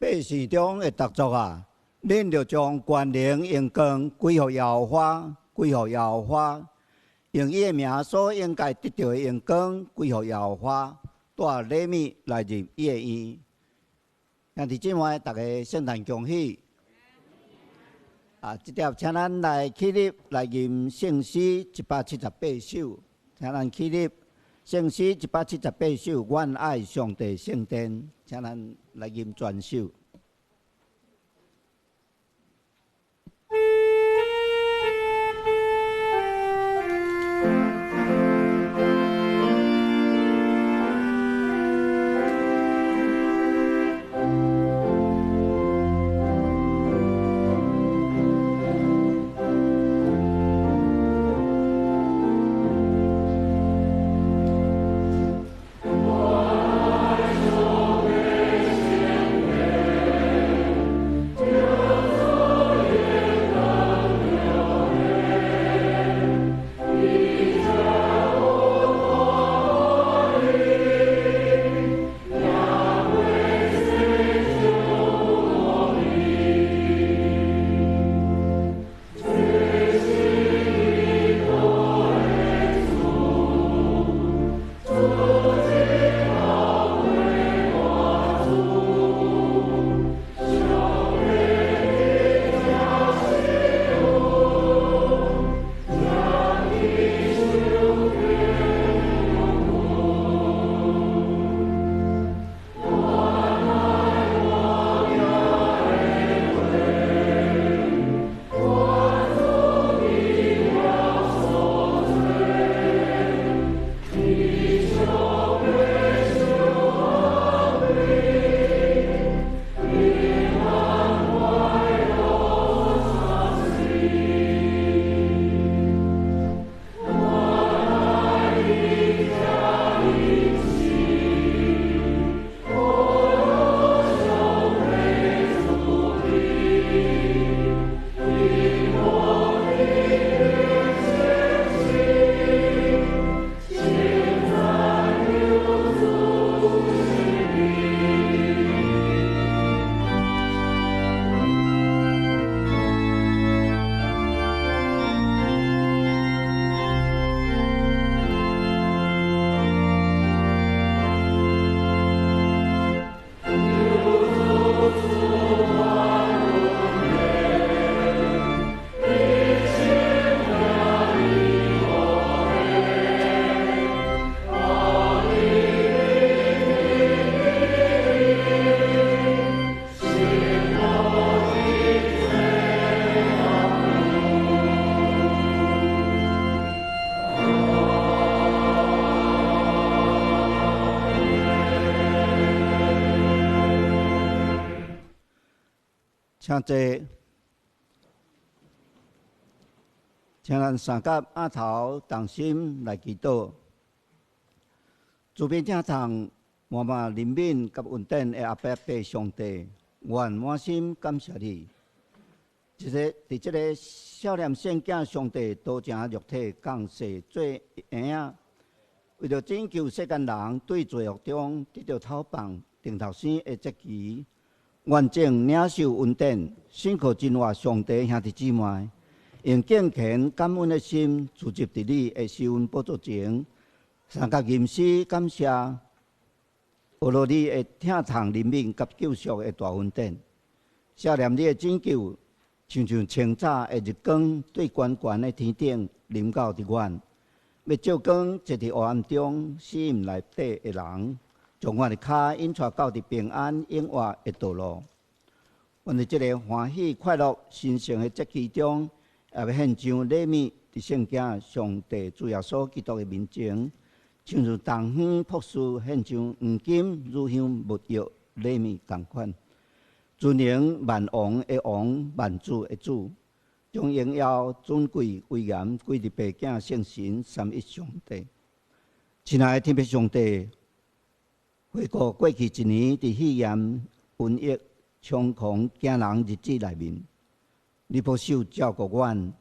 百姓中的逐族啊，恁著將權能榮光歸予耶和華，歸予耶和華，用伊的名所應該得著的榮光歸予耶和華，帶禮物來入伊的院。兄弟姊妹，逐家聖誕恭喜！啊，這碟請咱來起立來吟聖詩178首，請咱起立聖詩一百七十八首，阮愛上帝聖殿，請咱來吟全首。請坐，請咱三甲阿頭同心來祈禱。慈悲疼痛、滿滿憐憫佮恩典的阿爸父上帝，阮滿心感謝你。這个佇這个少年聖囝上帝道成肉體降世做嬰仔，為著拯救世間人對罪惡中得著透放、重頭生的節期。完整領受恩典，信靠真活上帝兄弟姊妹，用敬虔感恩的心，聚集佇你的施恩寶座前，三甲吟詩感謝，學落你的疼痛憐憫佮救贖的大恩典，赦念你的拯救，親像清早的日光對懸懸的天頂臨到佇阮，欲照光坐佇黑暗中死蔭內底的人。將阮的跤引帶到佇平安永活的道路。阮佇這个歡喜快樂神聖的節期中，也欲獻上禮物，佇聖囝上帝主耶穌基督的面前，親像銅香樸素獻上黃金、乳香、沒藥禮物仝款。尊榮萬王的王，萬主的主，將榮耀尊貴威嚴歸佇父子聖神三一上帝。親愛的天父上帝。回顧過去一年，佇肺炎、瘟疫猖狂驚人日子內面，你保守照顧阮，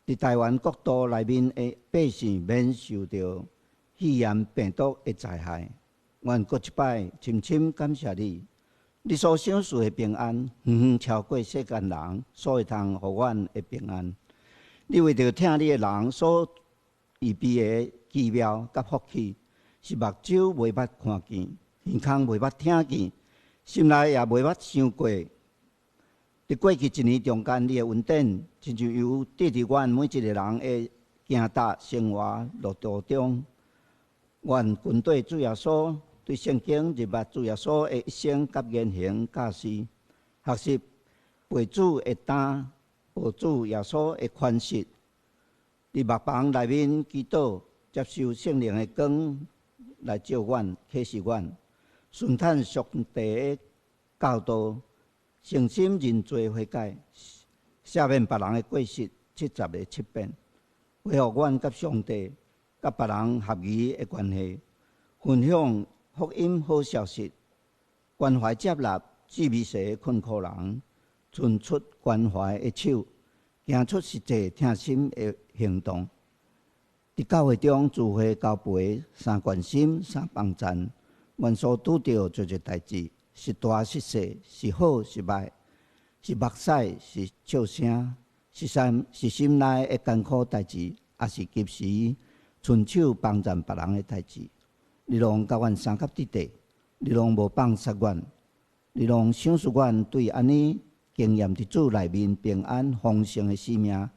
佇台灣國土內面的百姓免受著肺炎病毒的災害。阮閣一擺深深感謝你，你所賞賜的平安，遠遠超過世間人所會通予阮的平安。你為著疼你的人所預備的奇妙佮福氣，是目睭袂捌看見，耳孔袂捌聽見，心內也袂捌想過。佇過去一年中間，你的恩典親像油滴佇阮每一个人的行踏生活路途中。願跟綴主耶穌對聖經入捌主耶穌的一生佮言行教示，學習背主的擔，報主耶穌的權勢。佇木房內面祈禱，接受聖靈的光來照阮、啟示阮，順趁上帝的教導，誠心認罪悔改，赦免別人的過失77個7遍，恢復阮佮上帝、佮別人合宜的關係，分享福音好消息，關懷接納志未世的困苦人，伸出關懷的手，行出實際疼心的行動。佇教會中聚會交陪，三關心、三幫贊，阮所拄著濟濟代誌，是大是細，是好是歹，是目屎是笑聲，是心內的艱苦代誌，抑是及時伸手幫贊別人的代誌。你攏佮阮相佮佇底，你攏無放殺阮，你攏賞賜阮對按呢經驗佇主內面平安豐盛的生命，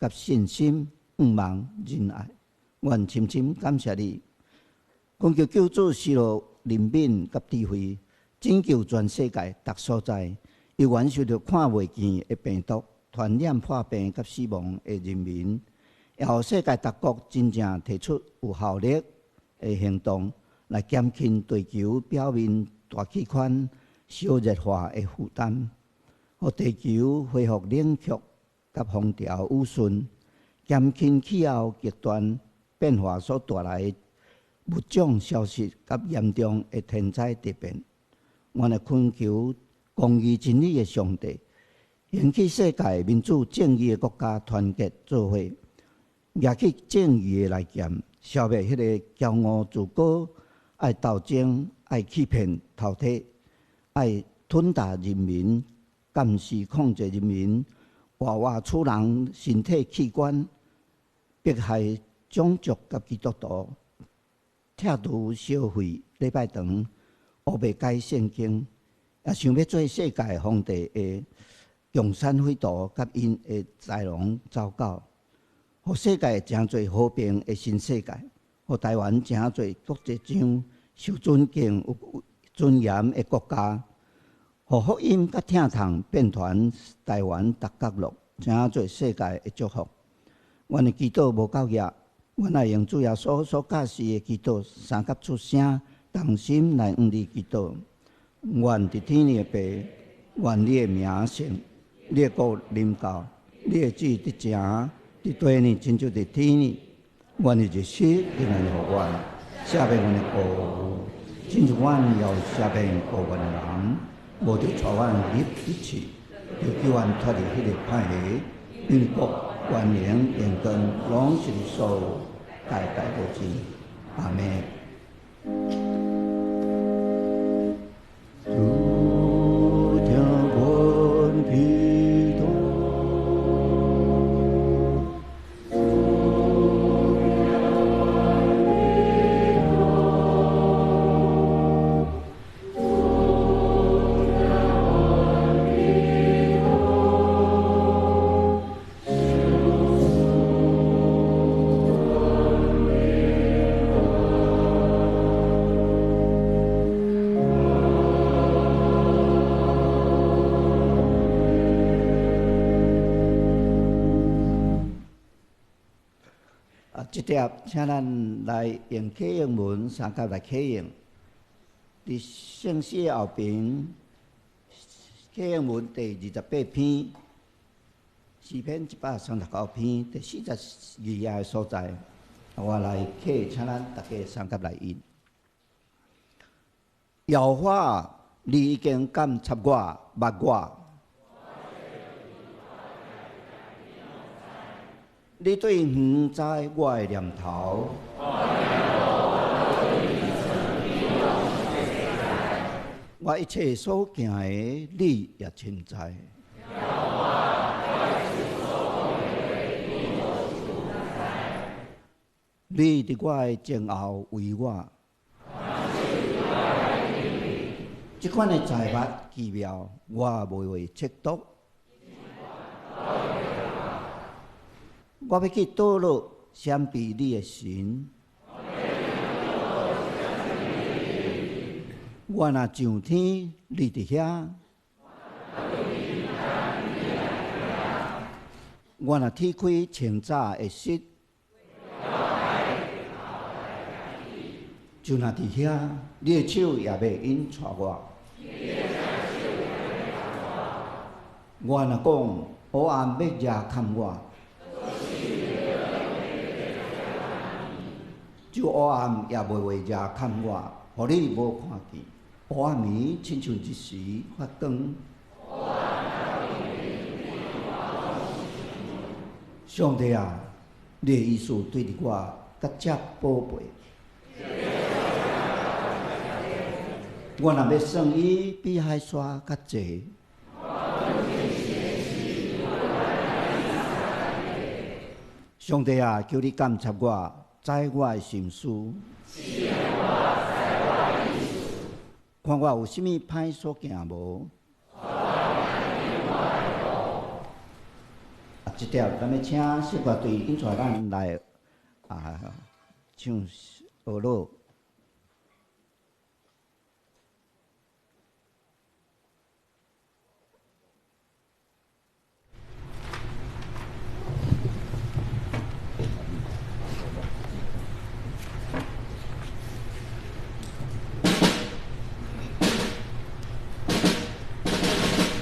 佮信心、向望、仁愛。阮深深感謝你，懇求救主施予憐憫佮智慧，拯救全世界逐所在，猶原受著看袂見的病毒傳染破病佮死亡的人民，也予世界各國真正提出有效力的行動，來減輕地球表面大氣圈燒熱化的負擔，予地球恢復冷卻佮風調雨順，減輕氣候極端變化所帶來的物種消失佮嚴重的天災地變。阮來懇求公義真理的上帝，興起世界民主正義的國家團結做伙，舉起正義的利劍，消滅彼个驕傲自高、愛鬥爭、愛欺騙、偷提、愛吞噬人民、監視控制人民、活活取人身體器官、迫害種族佮基督徒、拆除燒毀禮拜堂、烏白改聖經，也想欲做世界皇帝的共產匪徒佮𪜶的豺狼走狗，予世界成做和平的新世界，予台灣成做國際上受尊敬、有尊嚴的國家，予福音佮疼痛遍傳台灣逐角落，成做世界的祝福。阮的祈禱無夠額，阮愛用主耶穌所教示的祈禱，三佮出聲，同心來向你祈禱。願佇天的父，願你的名聖，你的國臨到，你的旨意得成，佇地呢，親像佇天呢。願的日食今仔日予阮，赦免阮的過誤，親像阮也有赦免過阮的人，無著帶阮入敵試，著救阮脫離彼个歹的，因為國、權能、榮光，攏是你所有，代代無盡。阿們。主聽阮祈禱。啊，這碟請咱來用啟應文三佮來啟應。佇聖詩的後邊，啟應文第28篇，詩篇139篇第42頁的所在，我來啟，請咱大家三佮來應。耶和華，你已經監察我，捌我。你對遠知我的念頭，我一切所行的，你也親知。你佇我的前後圍我，這款的財物奇妙，我無會測度。我欲去倒落閃避你的神。我若上天，你佇遐；我若鐵開清早的日，就若佇遐，你的手也袂用帶我。我若講黑暗欲遮崁我，就黑暗也袂會遮崁我，予你無看見。黑暗暝親像日時發光。上帝啊，你的意思對佇我較遮寶貝。我若欲算伊比海沙較濟。上帝啊，求你監察我，知我的心思。看我有啥物歹所行無？啊，這條咱欲請聖樂隊引帶咱來唱學樂。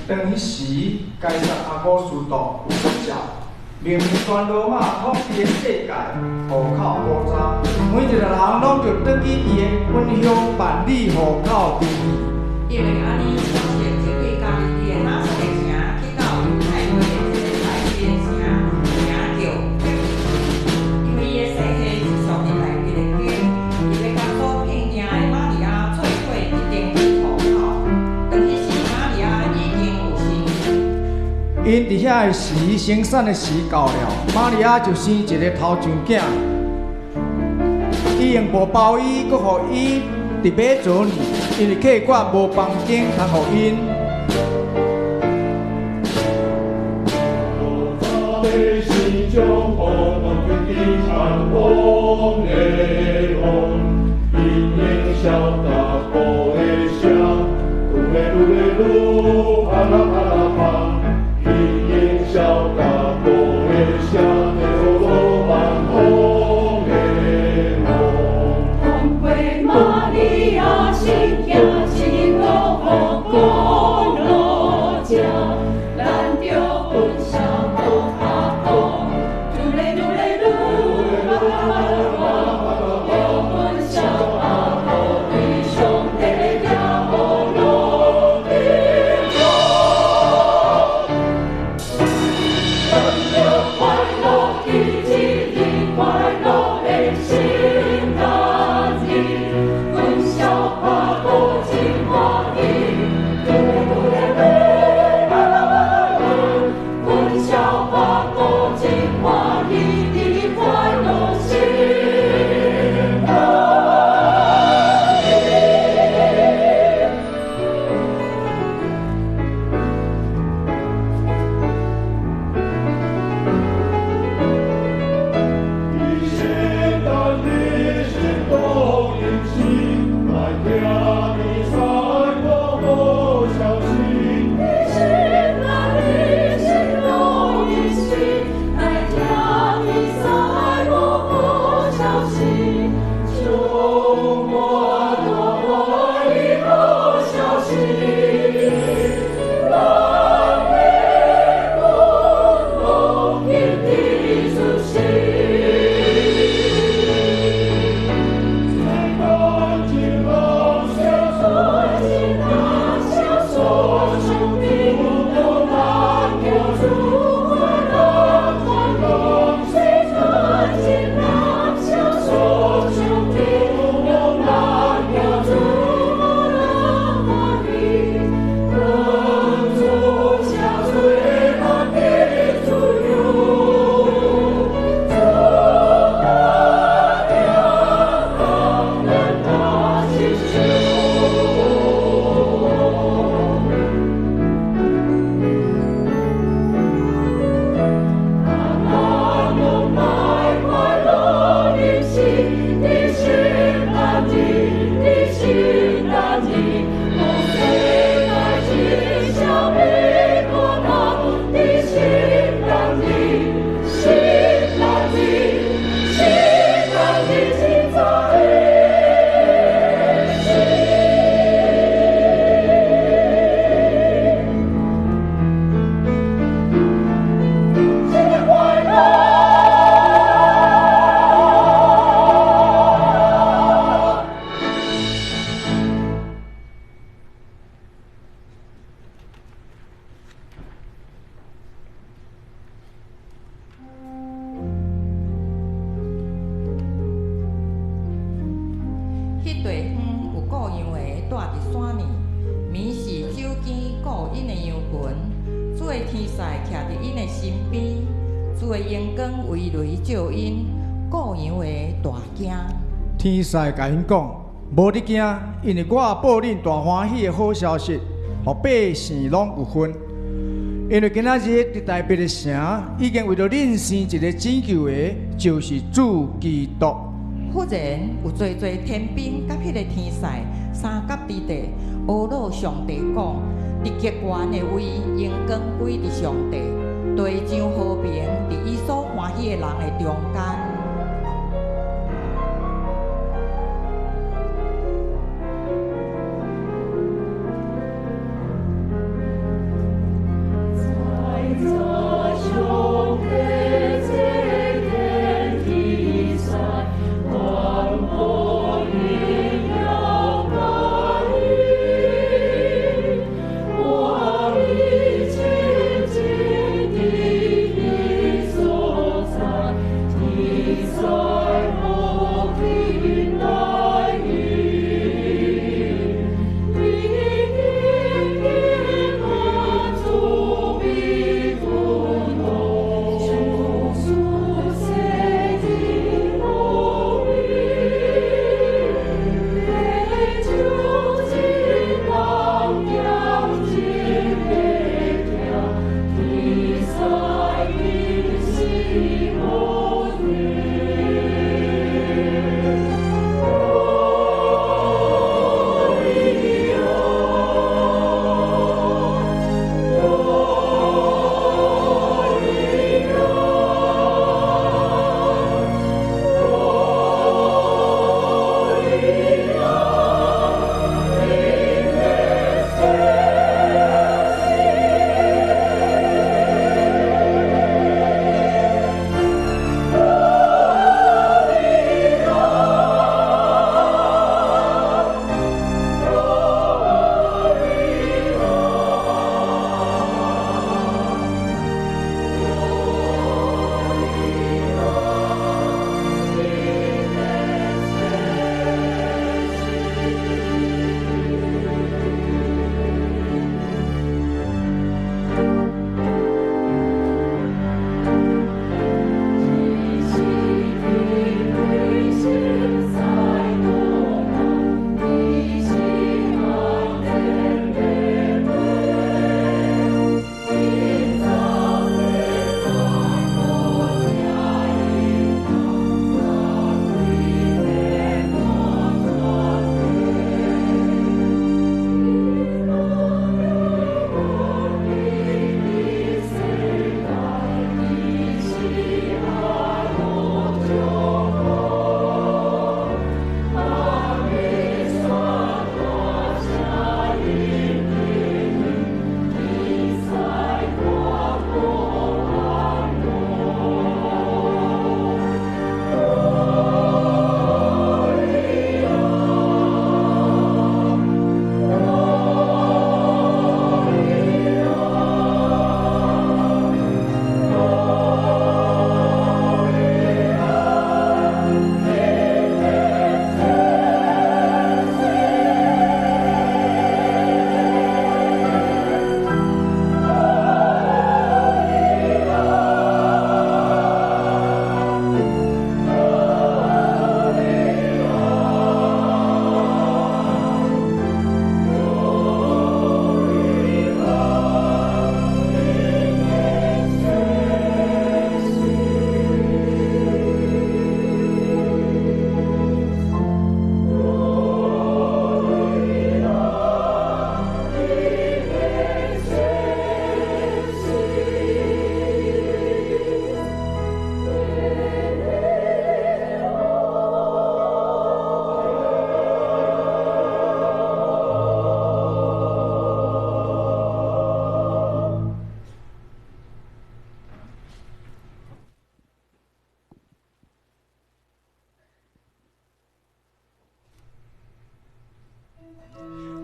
當彼時，該撒亞古斯都有出召，命令全羅馬統治的世界戶口簿查，每一个人攏著轉去伊的本鄉辦理戶口登記。因為按呢，約瑟就對加利利的拿撒勒城去到猶太地的一个大衛的城，名叫伯利恆，因為伊的世系是屬佇大衛的家，伊欲佮所聘定的瑪利亞做伙去登記戶口。當彼時，瑪利亞已經有身孕。𪜶佇遐的時，生產的時到了，瑪利亞就生一个頭上囝。伊用布包伊，閣予伊佇馬槽裡，因為客館無房間通予𪜶。 咱著阮住佇山裡，暝時酒更顧𪜶的羊群。主的天使徛佇𪜶的身邊，主的榮光圍雷照𪜶，顧羊的大驚。天使共𪜶講：無得驚，因為我報恁大歡喜的好消息，予百姓攏有份。因為今仔日佇大衛的城，已經為著恁生一个拯救的，就是主基督。忽然有濟濟天兵佮彼个天使相佮佇地，阿羅上帝講：佇極懸的位，榮光歸佇上帝；地上和平佇伊所歡喜的人的中間。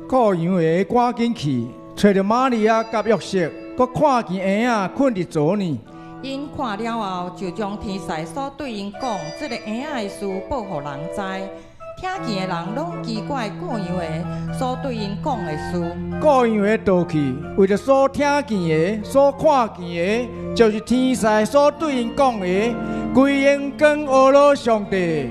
顧羊的趕緊去，揣著瑪利亞佮約瑟，閣看見嬰仔睏佇槽裡。𪜶看了後，就將天使所對𪜶講這个嬰仔的事報予人知。聽見的人攏奇怪各樣的所對𪜶講的事。各樣的倒去，為著所聽見的、所看見的，就是天使所對𪜶講的，歸榮光阿羅上帝。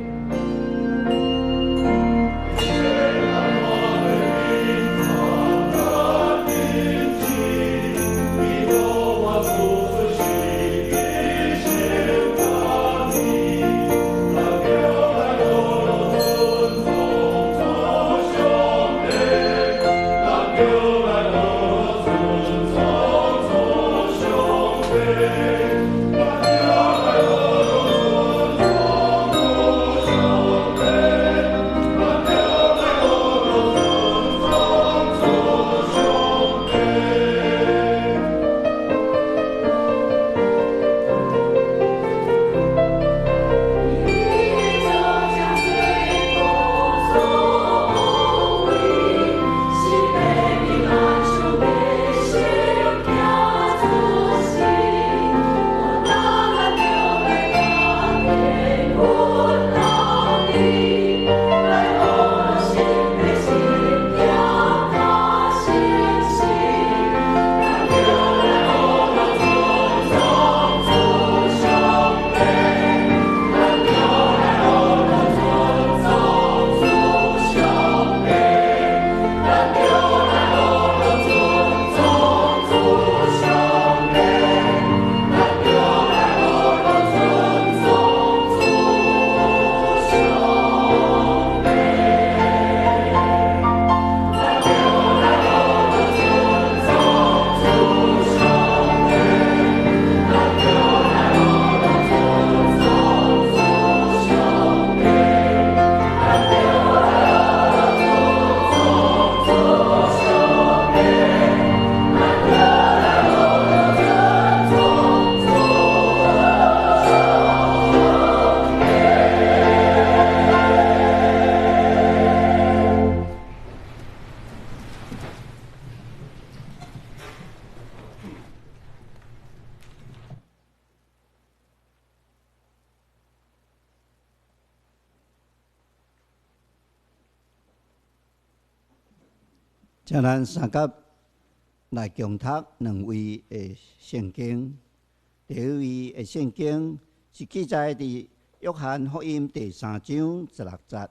請咱三甲來共讀兩位的聖經。第一位的聖經是記載佇約翰福音第三章十六節。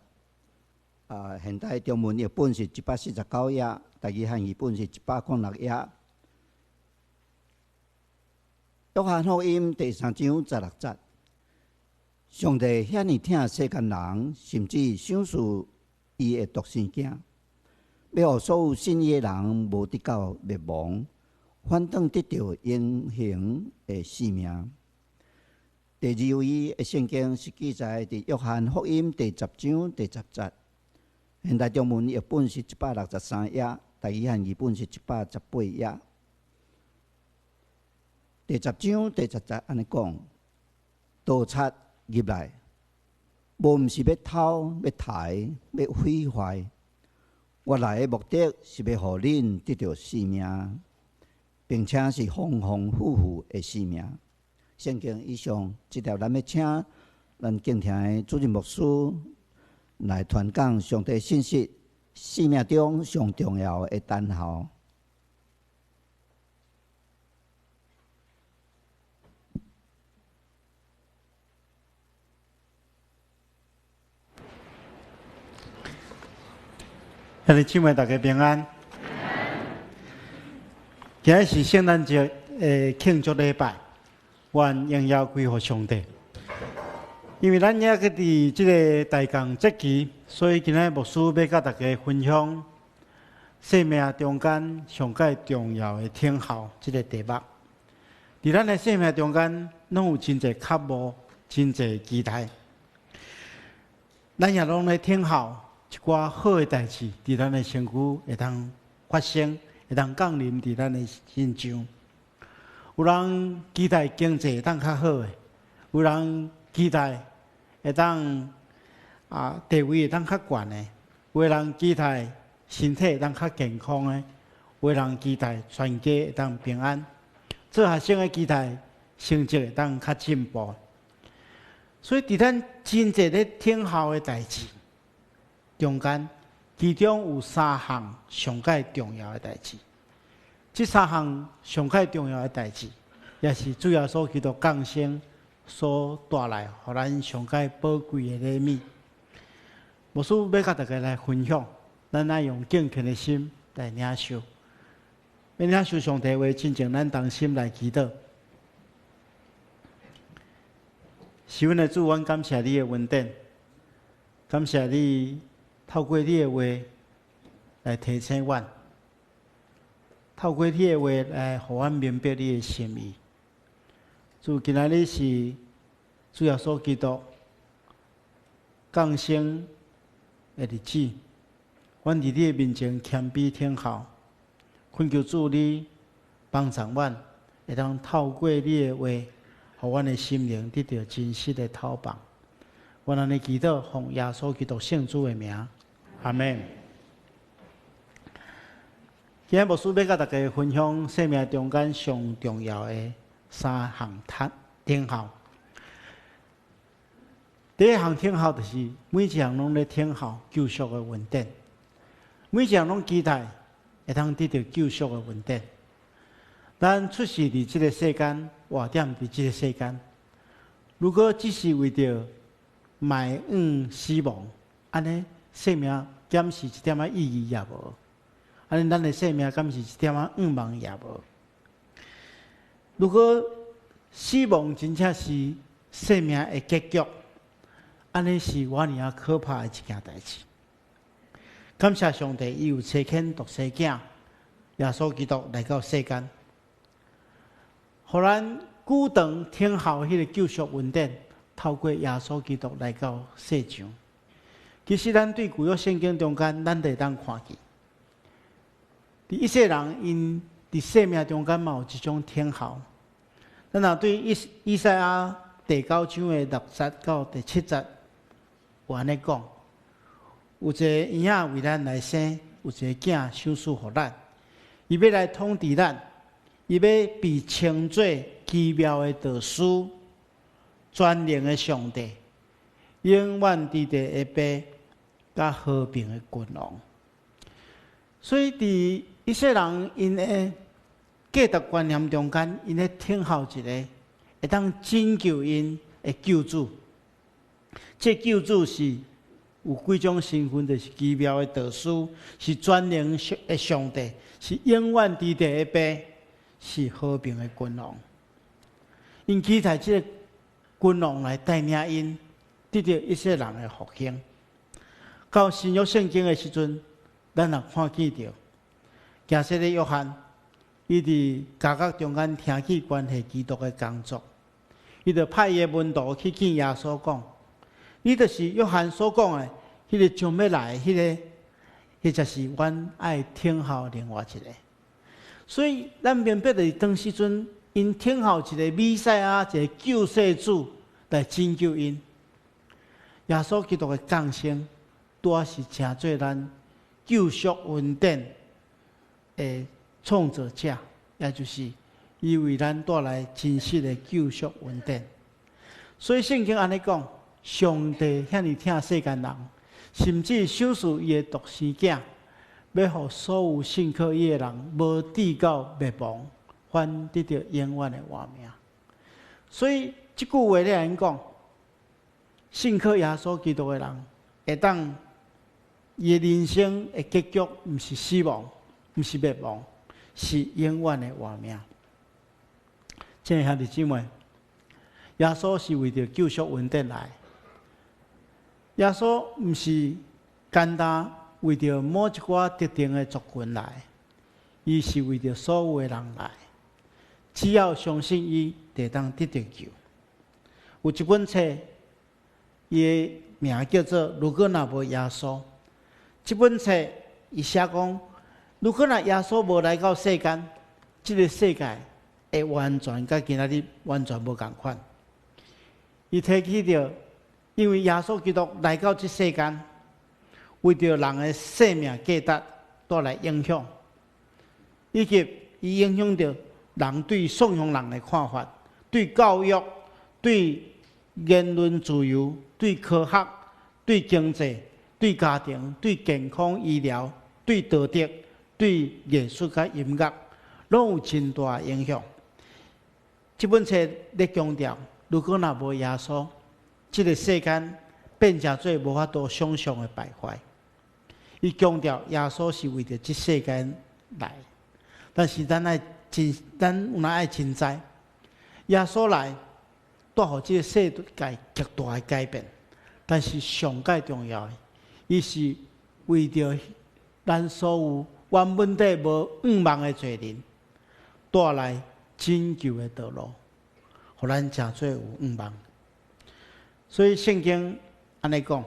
啊，現代中文譯本是149頁，台語漢語本是106頁。約翰福音第三章十六節，上帝遐爾疼世間人，甚至賞賜伊的獨生囝，欲予所有信伊的人無得到滅亡，反轉得著永恆的生命。第二位的聖經是記載佇約翰福音第十章第十節，現代中文譯本是163頁，台語漢語本是118頁。第十章第十節按呢講：盜賊入來，無毋是欲偷、欲刣、欲毀壞。我來的目的是欲予恁得著生命，並且是豐豐富富的生命。聖經以上，這條咱欲請咱敬聽的主任牧師來傳講上帝信息，生命中上重要的等候。兄弟姊妹，大家平安。今日是聖誕節的慶祝禮拜，願榮耀歸予上帝。因為咱猶閣佇這个大共節期，所以今仔牧師欲佮大家分享生命中間上蓋重要的等候這个題目。佇咱的生命中間，攏有真濟渴慕，真濟期待。咱也攏咧等候一寡好的代誌，佇咱的身軀會當發生，會當降臨佇咱的身上。有人期待經濟會當較好的，有人期待會當地位會當較懸的，有的人期待身體會當較健康的，有的人期待全家會當平安。做學生的期待成績會當較進步。所以，佇咱真濟咧等候的代誌，中間，其中有三項上蓋重要的代誌。這三項上蓋重要的代誌，也是主耶穌基督降生所帶來，予咱上蓋寶貴的禮物。牧師欲佮大家來分享，咱愛用敬虔的心來領受，欲領受上帝話，親像咱同心來祈禱。是阮的主，阮感謝你的恩典，感謝你透過你的話來提醒阮，透過你的話來予阮明白你的心意。主，今仔日是主耶穌基督降生的日子，阮佇你的面前謙卑等候，懇求主你幫助阮，會當透過你的話，予阮的心靈得著真實的透放。阮按呢祈禱，奉耶穌基督聖主的名，阿們。今日牧師欲佮大家分享生命中間上重要的三項等候。第一項等候就是每一項攏咧等候救贖的恩典，每一項攏期待會當得著救贖的恩典。咱出世佇這个世間，活踮佇這个世間，如果只是為著邁向死亡，按呢生命敢是一點仔意義也無？按呢咱的生命敢是一點仔願望也無？如果死亡真正是生命的結局，按呢是偌爾仔可怕的一件代誌。感謝上帝，伊有差遣獨生囝耶穌基督來到世間，予咱久長等候彼个救贖恩典，透過耶穌基督來到世上。其實咱對舊約聖經中間，咱就會當看見，佇以色列人𪜶佇生命中間嘛有一種等候。咱若對以賽亞第九章的六節到第七節有按呢講，有一个嬰仔為咱來生，有一个囝賞賜予咱，伊欲來統治咱。伊欲被稱做奇妙的導師、全能的上帝、永遠佇地的父、佮和平的君王。所以，佇以色列人𪜶的價值觀念中間，𪜶咧等候一个會當拯救𪜶的救主。這救主是有幾種身份，就是奇妙的導師，是全能的上帝，是永遠佇地的父，是和平的君王。𪜶期待這个君王來帶領𪜶得著以色列人的復興。到新約聖經的時陣，咱也看見著，行洗禮約翰，伊佇監獄中間聽見關係基督的工作，伊就派伊的門徒去見耶穌講：你就是約翰所講的，彼个將欲來的彼个，彼個是阮愛等候另外一个。所以，咱明白就是當時陣，𪜶等候一个彌賽亞，一个救世主來拯救𪜶。耶穌基督的降生，拄仔是成做咱救贖恩典的創造者，也就是伊為咱帶來真實的救贖恩典。所以聖經按呢講，上帝遐爾疼世間人，甚至賞賜伊的獨生囝，欲予所有信靠伊的人，無至到滅亡，反得著永遠的活命。所以這句話咧按呢講，信靠耶穌基督的人，會當伊的人生的結局，毋是死亡，毋是滅亡，是永遠的活命。親愛兄弟姊妹，耶穌是為著救贖恩典來。耶穌毋是簡單為著某一寡特定的族群來，伊是為著所有的人來。只要相信伊，就會當得著救。有一本冊，伊的名叫做《如果若無耶穌》。這本冊伊寫講，如果若耶穌無來到世間，這个世界會完全佮今仔日完全無仝款。伊提起著，因為耶穌基督來到這世間，為著人的生命價值帶來影響，以及伊影響著人對信仰人的看法，對教育、對言論自由、對科學、對經濟、對家庭、對健康、醫療、對道德、對藝術佮音樂，攏有真大影響。這本冊咧強調，如果若無耶穌，這個世間變成做無法度想像的敗壞。伊強調耶穌是為著這世間來，但是咱愛真，咱有哪愛真知，耶穌來帶予這個世界極大的改變。但是上蓋重要的，伊是為著咱所有原本底無向望的罪人，帶來拯救的道路，予咱成做有向望。所以聖經按呢講，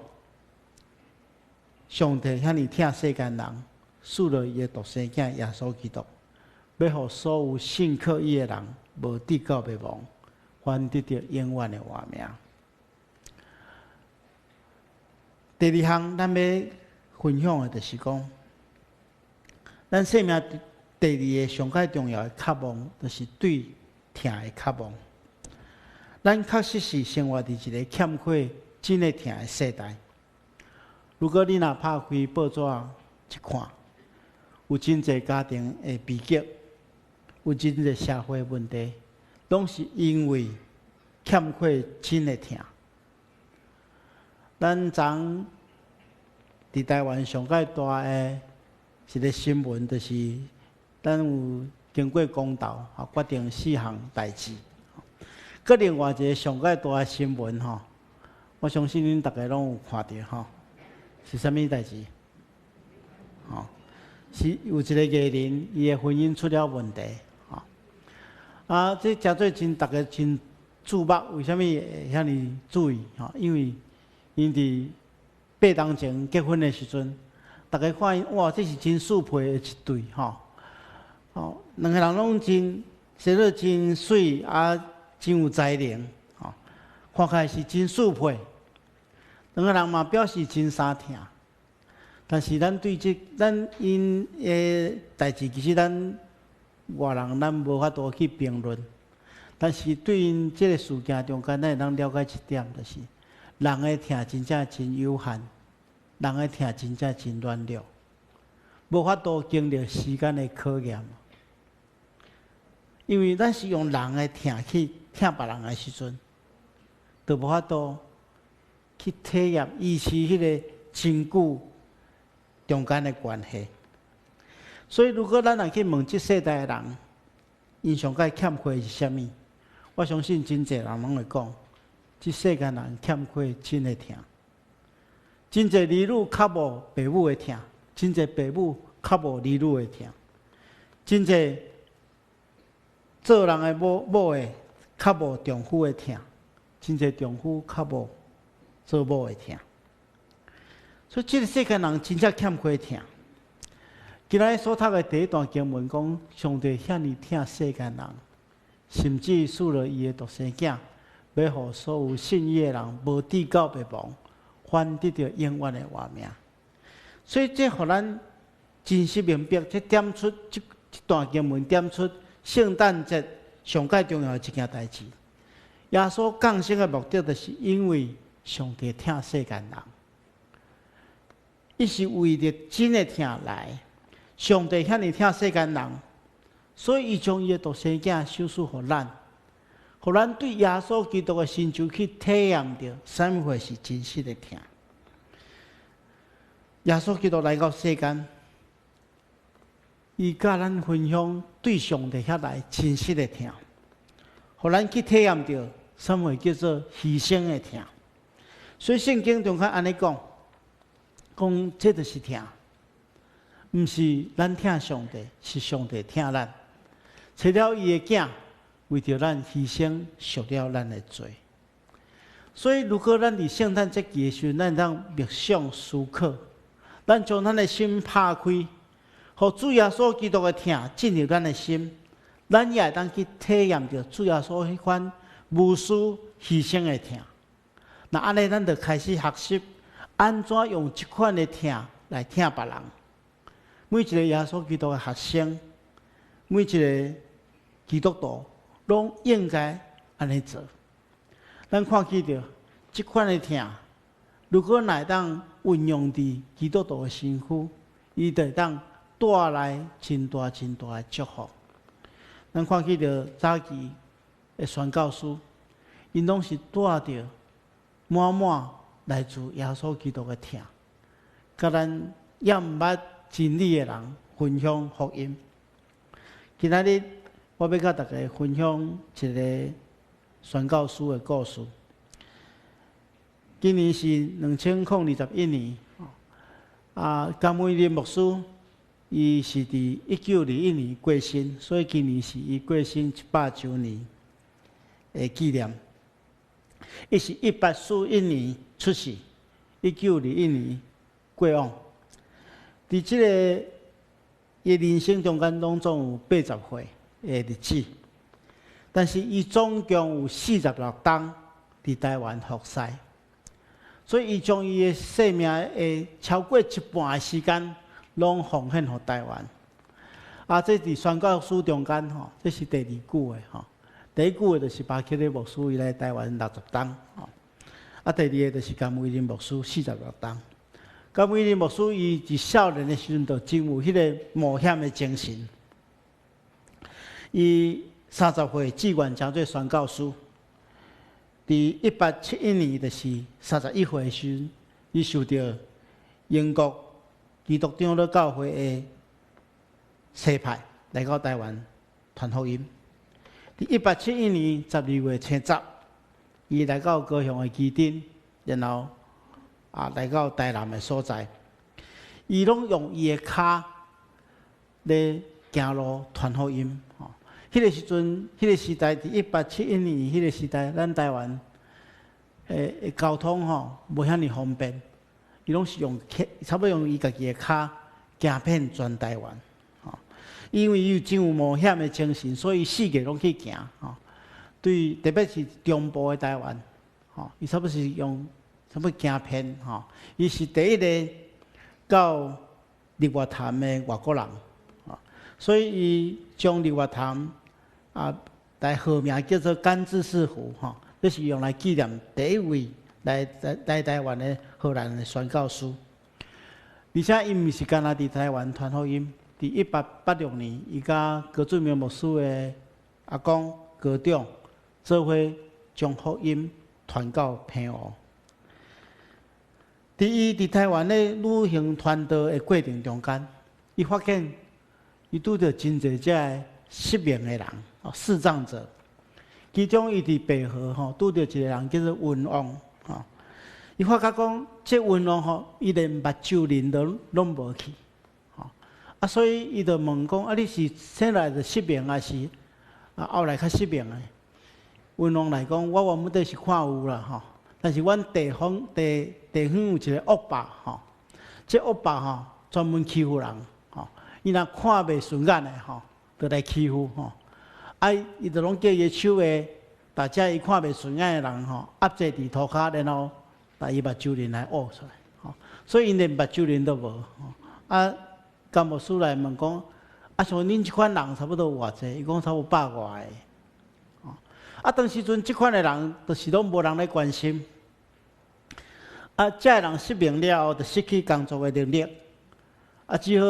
上帝遐爾疼世間人，賜予伊的獨生囝耶穌基督，欲予所有信靠伊的人，無至到滅亡，反得著永遠的活命。第二項，咱欲分享的就是講，咱生命第二个上蓋重要的渴望，就是對疼的渴望。咱確實是生活佇一个欠缺真的疼的世代。如果你若拍開報紙一看，有真濟家庭的悲劇，有真濟社會問題，攏是因為欠缺真的疼。咱昨佇台灣上蓋大的一个新聞，就是咱有經過公投，決定四項代誌。閣另外一个上蓋大的新聞吼，我相信恁逐家攏有看著吼，是啥物代誌？吼，是有一个藝人，伊的婚姻出了問題，吼。啊，這誠做真逐家真注目，為啥物會遐爾注意？吼，因為𪜶佇8冬前結婚的時陣，逐家看𪜶，哇，這是真速配的一對，吼。吼，兩个人攏真生得真媠，啊，真有才能，吼，看起來是真速配。兩个人嘛表示真相疼，但是咱對這咱𪜶的代誌，其實咱外人咱無法度去評論。但是對𪜶這个事件中間，咱會當了解一點，就是人的疼真正真有限，人的疼真正真軟弱，無法度經歷時間的考驗。因為咱是用人的疼去疼別人的時陣，就無法度去體驗彼此彼个真久中間的關係。所以，如果咱若去問這世代的人，𪜶上蓋欠缺的是啥物？我相信真濟人攏會講，這世間人欠缺真的疼。真濟兒女較無爸母的疼，真濟爸母較無兒女的疼，真濟做人的某某的較無丈夫的疼，真濟丈夫較無做某的疼。所以，這个世間人真正欠缺疼。今仔日所讀的第一段經文講，上帝遐爾疼世間人，甚至賜予伊的獨生囝，欲予所有信伊的人無至到滅亡，反得著永遠的活命。所以，這予咱真實明白，這點出這這段經文點出聖誕節上蓋重要的一件代誌。耶穌降生的目的，就是因為上帝疼世間人，伊是為著真的疼來。上帝遐爾疼世間人，所以伊將伊的獨生囝賞賜予咱，予咱對耶穌基督的成就去體驗著，啥物貨是真實的疼。耶穌基督來到世間，伊佮咱分享對上帝遐來真實的疼，予咱去體驗著啥物叫做犧牲的疼。所以聖經中間按呢講，講這就是疼。毋是咱疼上帝，是上帝疼咱。差了伊的囝，為著咱犧牲，贖了咱的罪。所以，如果咱佇聖誕節期的時陣，咱會當默想思考，咱將咱的心拍開，予主耶穌基督的疼進入咱的心，咱也會當去體驗著主耶穌彼款無私犧牲的疼。若按呢，咱就開始學習按怎用這款的疼來疼別人。每一个耶穌基督的學生，每一个基督徒，攏應該按呢做。咱看見著這款的疼，如果若會當運用佇基督徒的身軀，伊就會當帶來真大真大的祝福。咱看起著早期的宣教師，𪜶攏是帶著滿滿來自耶穌基督的疼，佮咱猶毋捌真理的人分享福音。今仔日我欲佮大家分享一个宣教師的故事。今年是2021年，啊，甘偉林牧師，伊是佇1921年過身，所以今年是伊過身100週年的紀念。伊是1841年出世，1921年過往。佇這个伊人生中間，攏總有80歲的日子，但是伊總共有46冬佇台灣服侍。所以，伊將伊的生命的超過一半的時間，攏奉獻予台灣。啊，這佇宣教師中間吼，這是第二久的吼。第一久的就是巴克禮牧師，伊來台灣60冬吼。啊，第二个就是甘偉林牧師46冬。甘偉林牧師伊佇少年的時陣就真有彼个冒險的精神。伊30歲志願成做宣教師。佇1871年，就是31歲的時陣，伊受著英國基督長老教會的差派來到台灣傳福音。佇1871年12月初10，伊來到高雄的旗津，然後啊來到台南的所在，伊攏用伊的跤咧行路傳福音。吼，彼个時陣，彼个時代，佇1871年彼个時代，咱台灣的交通吼無遐爾方便，伊攏是用差不多用伊家己的跤行遍全台灣。吼，因為伊有真有冒險的精神，所以四界攏去行。吼，對，特別是中部的台灣，吼，伊差不多是用差不多行遍。吼，伊是第一个到日月潭的外國人。所以伊將日月潭啊來號名叫做甘芝士湖，吼，這是用來紀念第一位來台灣的荷蘭的宣教師。而且伊毋是干焦佇台灣傳福音，佇1886年，伊佮高俊明牧師的阿公高長做伙將福音傳到澎湖。佇伊佇台灣咧旅行傳道的過程中間，伊發現伊拄著真濟遮个失明的人，哦，視障者。其中伊佇白河吼拄著一个人叫做溫王，吼。伊發覺講，這溫王吼，伊連目睭輪都攏無去，吼。啊，所以伊就問講，啊，你是生來就失明，還是啊後來較失明的？溫王來講，我原本底是看有啦，吼，但是阮地方地地方有一个惡霸，吼，這惡霸吼專門欺負人。伊若看袂順眼的吼，就來欺負吼。啊，伊就攏叫伊的手下，逐隻伊看袂順眼的人吼，壓制佇塗跤，然後共伊目睭輪來挖出來，吼。所以𪜶連目睭輪都無。啊，甘牧師來問講，啊，像恁這款人差不多有偌濟？伊講差不多百外个。啊，當時陣這款的人，就是攏無人咧關心。啊，這个人失明了後，就失去工作的能力，啊，只好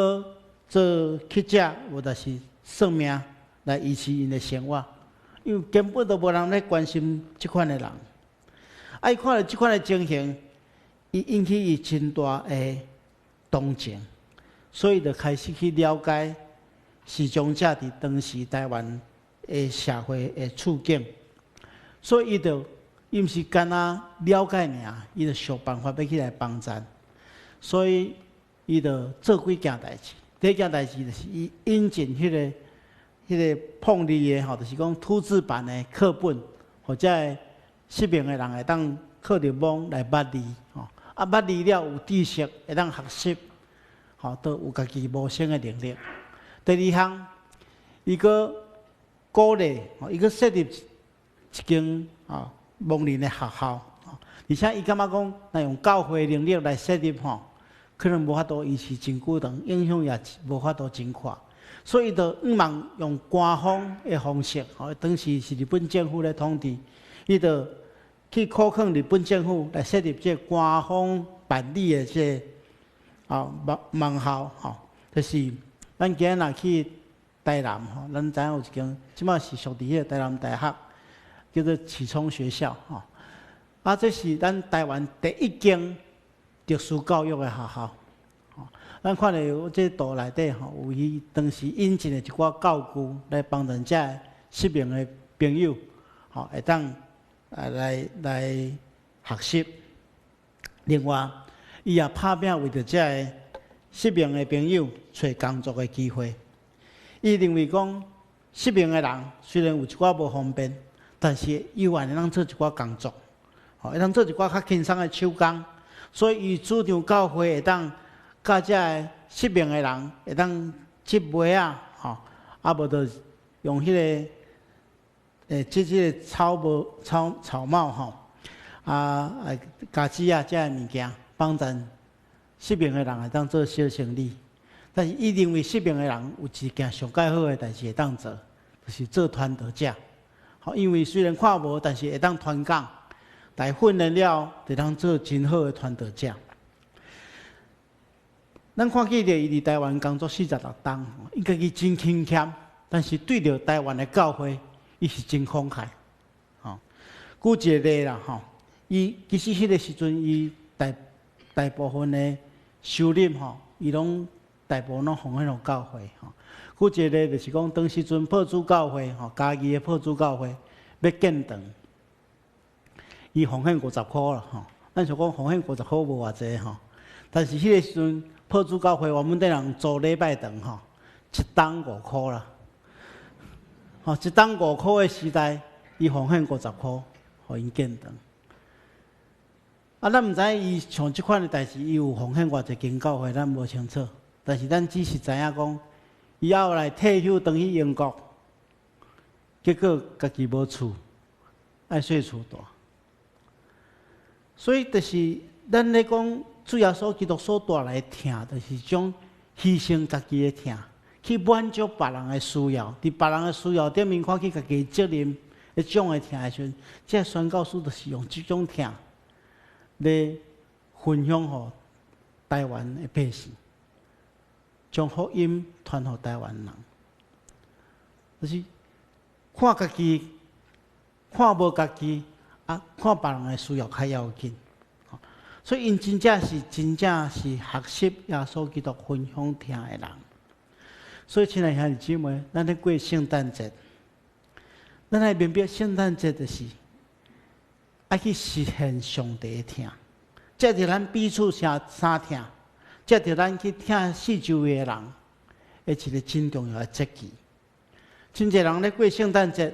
做乞食，無就是算命來維持𪜶的生活，因為根本都無人咧關心這款的人。啊，伊看著這款的情形，伊引起伊真大的同情，所以就開始去了解視障者佇當時台灣的社會的處境。所以伊就伊毋是干焦了解爾，伊就想辦法欲起來幫贊。所以伊就做幾件代誌。第一件代誌就是伊引進彼个碰字的吼，就是講凸字版的課本，予遮个失明的人會當靠著摸來捌字吼。啊，捌字了有知識，會當學習，吼，都有家己謀生的能力。第二項，伊閣鼓勵，伊閣設立一間啊盲人的學校，而且伊感覺講，若用教會能力來設立吼，可能無法度維持真久長，影響也無法度真闊，所以伊就向望用官方的方式，吼，當時是日本政府咧統治，伊就去苦勸日本政府來設立這個官方辦理的這個網網校吼，就是咱今仔若去台南吼，咱知影有一間，這擺是屬佇彼個台南大學，叫做啟聰學校吼。啊，這是咱台灣第一間特殊教育的學校。咱看著有這圖內底吼，有伊當時引進的一寡教具來幫助遮个失明的朋友，吼會當啊來來學習。另外，伊也拍拚為著遮个失明的朋友揣工作的機會。伊認為講，失明的人雖然有一寡無方便，但是伊有會當做一寡工作，吼會當做一寡較輕鬆的手工。所以，伊主張教會會當佮遮个失明的人會當織襪仔，吼，啊無就用彼個織這個草帽、草草帽吼，啊家私仔遮个物件，幫助失明的人會當做小生意。但是，伊認為失明的人有一件上蓋好的代誌會當做，就是做傳道者。吼，因為雖然看無，但是會當傳講，但訓練了，就當做真好的傳道者。咱看見著伊佇台灣工作46冬，伊家己真勤儉，但是對著台灣的教會，伊是真慷慨。吼，舉一個例啦，吼，伊其實彼個時陣，伊大大部分的收入吼，伊攏大部分攏奉獻予教會。吼，舉一個例就是講，當時陣破主教會，吼，嘉義的破主教會欲建堂，伊奉獻50箍啦，吼。咱想講奉獻五十箍無偌濟吼，但是彼個時陣破主教會原本佇人租禮拜堂吼，一冬5箍啦，吼，一冬五箍的時代，伊奉獻五十箍，予𪜶建堂。啊，咱毋知伊像這款的代誌，伊有奉獻偌濟間教會，咱無清楚。但是咱只是知影講，伊後來退休轉去英國，結果家己無厝，愛稅厝蹛。所以就是咱咧講主耶穌基督所帶來的疼，就是種犧牲家己的疼，去滿足別人的需要。佇別人的需要頂面看起家己的責任，彼種的疼的時陣，這個宣教師就是用這種疼來分享予台灣的百姓，將福音傳予台灣人。就是看家己，看無家己，啊，看別人的需要較要緊。所以，𪜶真正是真正是學習耶穌基督分享疼的人。所以，親愛兄弟姊妹，咱咧過聖誕節，咱愛明白聖誕節就是愛去實現上帝的疼，藉著咱彼此相相疼，藉著咱去疼四周圍的人，的一個真重要的節期。真濟人咧過聖誕節，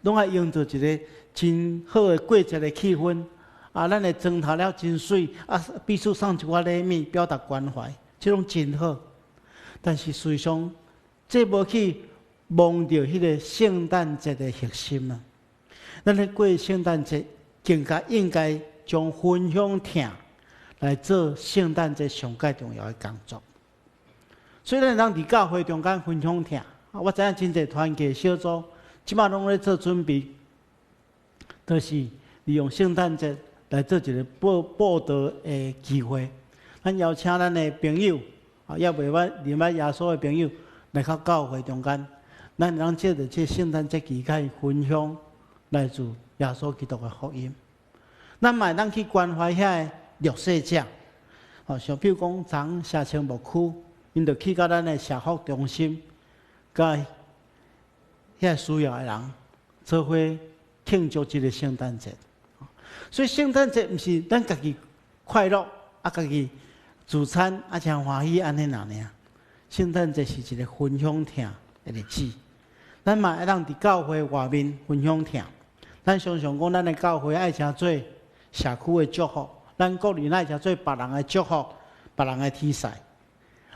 攏愛營造一個真好的過節的氣氛。啊，咱會妝頭了真媠，啊，彼此送一寡禮物，表達關懷，這攏真好。但是事實上，這無去摸著彼個聖誕節的核心啊！咱咧過聖誕節，更加應該將分享疼來做聖誕節上蓋重要的工作。所以咱通佇教會中間分享疼，我知影真濟團契小組，這擺攏咧做準備，就是利用聖誕節來做一個佈佈道的機會。咱邀請咱的朋友，啊，猶未捌認捌耶穌的朋友，來到教會中間，咱會當藉著這聖誕節期間分享來自耶穌基督的福音。咱嘛會當去關懷遐個弱勢者，哦，像比如講，昨社青牧區，𪜶就去到咱的社福中心，佮遐需要的人做伙慶祝這個聖誕節。所以聖誕節毋是咱家己快樂，啊，家己聚餐啊，誠歡喜按呢爾爾。聖誕節是一個分享疼的日子，咱嘛會當佇教會外面分享疼。咱常常講，咱的教會愛成做社區的祝福，咱個人愛成做別人的祝福，別人的天使。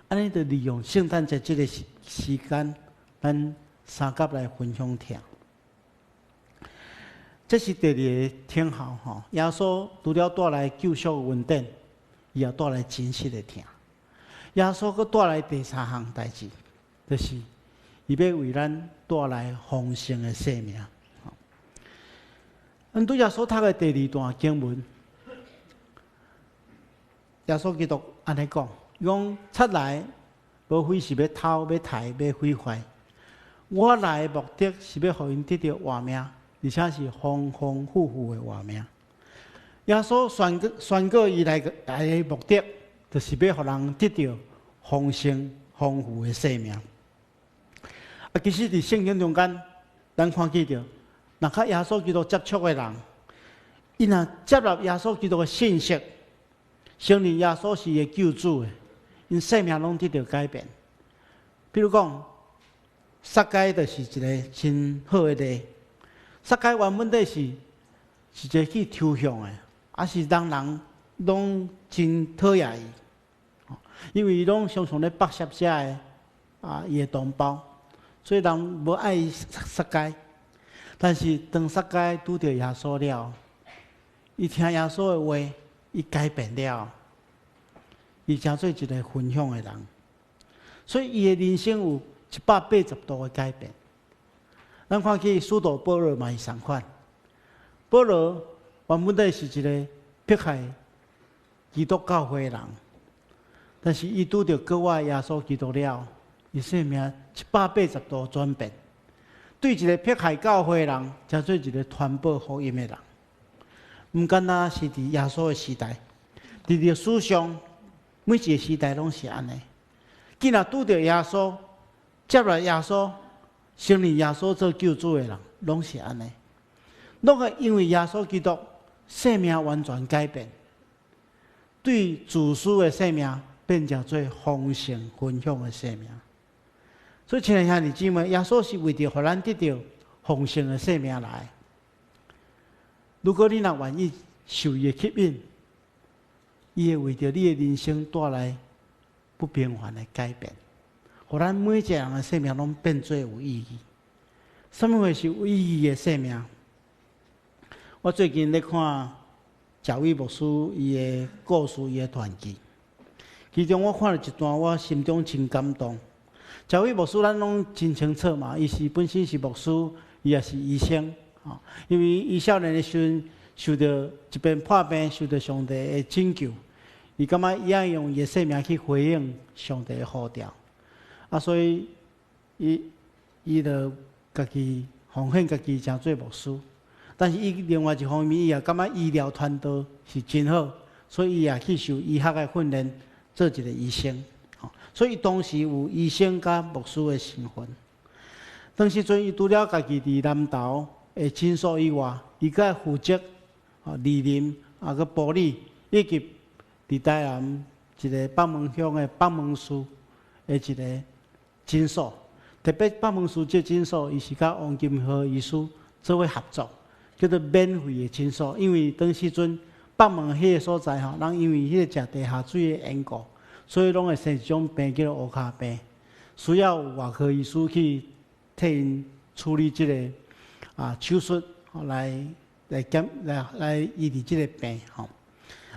按呢就利用聖誕節這個時時間，咱相佮來分享疼。這是第二個聽候吼，耶穌除了帶來救贖恩典，伊也帶來真實的疼。耶穌閣帶來第三項代誌，就是伊欲為咱帶來豐盛的生命。咱拄才所讀的第二段經文，耶穌基督按呢講，伊講賊來，無非是欲偷、欲刣、欲毀壞。我來的目的是欲予𪜶得著活命，而且是豐豐富富的活命。耶穌宣告伊來的目的，就是欲予人得著豐盛、豐富的生命。啊，其實佇聖經中間，咱看見著，若佮耶穌基督接觸的人，伊若接納耶穌基督的信息，承認耶穌是伊的救主的，𪜶生命攏得著改變。比如講，撒該就是一个真好的例。撒該原本底是一个去抽象的，抑是人人攏真討厭伊，因為伊攏常常咧剝削遮的啊，伊的同胞，所以人無愛伊撒該。但是當撒該拄著耶穌了，伊聽耶穌的話，伊改變了，伊成做一个分享的人，所以伊的人生有180度的改變。咱看見使徒保羅嘛是仝款，保羅原本底是一个迫害基督教會的人，但是伊拄著閣活耶穌基督了，伊生命一百八十度轉變，對一个迫害教會的人，成做一个傳播福音的人。毋干焦是佇耶穌的時代，佇歷史上每一个時代攏是按呢。既然拄著耶穌，接納耶穌，承認耶穌做救主的人，攏是按呢，攏會因為耶穌基督生命完全改變，對自私的生命變成做豐盛分享的生命。所以，親愛兄弟姊妹，耶穌是為著予咱得著豐盛的生命來。如果你若願意受伊的吸引，伊會為著你的人生帶來不平凡的改變，予咱每一个人的生命攏變做有意義。啥物貨是有意義的生命？我最近咧看賈偉牧師伊的故事，伊的傳記，其中我看了一段，我心中真感動。賈偉牧師咱攏真清楚嘛，伊是本身是牧師，伊也是醫生。因為伊少年的時陣受著一邊破病，受著上帝的拯救，伊感覺伊愛用伊的生命去回應上帝的呼召，啊，所以伊就家己奉獻家己，成做牧師。但是伊另外一方面，伊也感覺醫療傳道是真好，所以伊也去受醫學的訓練，做一个醫生。所以當時有醫生佮牧師的身份。當時陣伊除了家己佇南投的診所以外，伊閣負責啊，蒞林啊，閣埔里，以及佇台南一个北門鄉的北門寺的一个診所。特別北門寺這診所，伊是佮王金河醫師做伙合作，叫做免費的診所。因為當時陣北門彼个所在吼，人因為彼个食地下水的緣故，所以攏會生一種病叫做烏跤病，需要有外科醫師去替𪜶處理這个手術來檢來醫治這个病吼。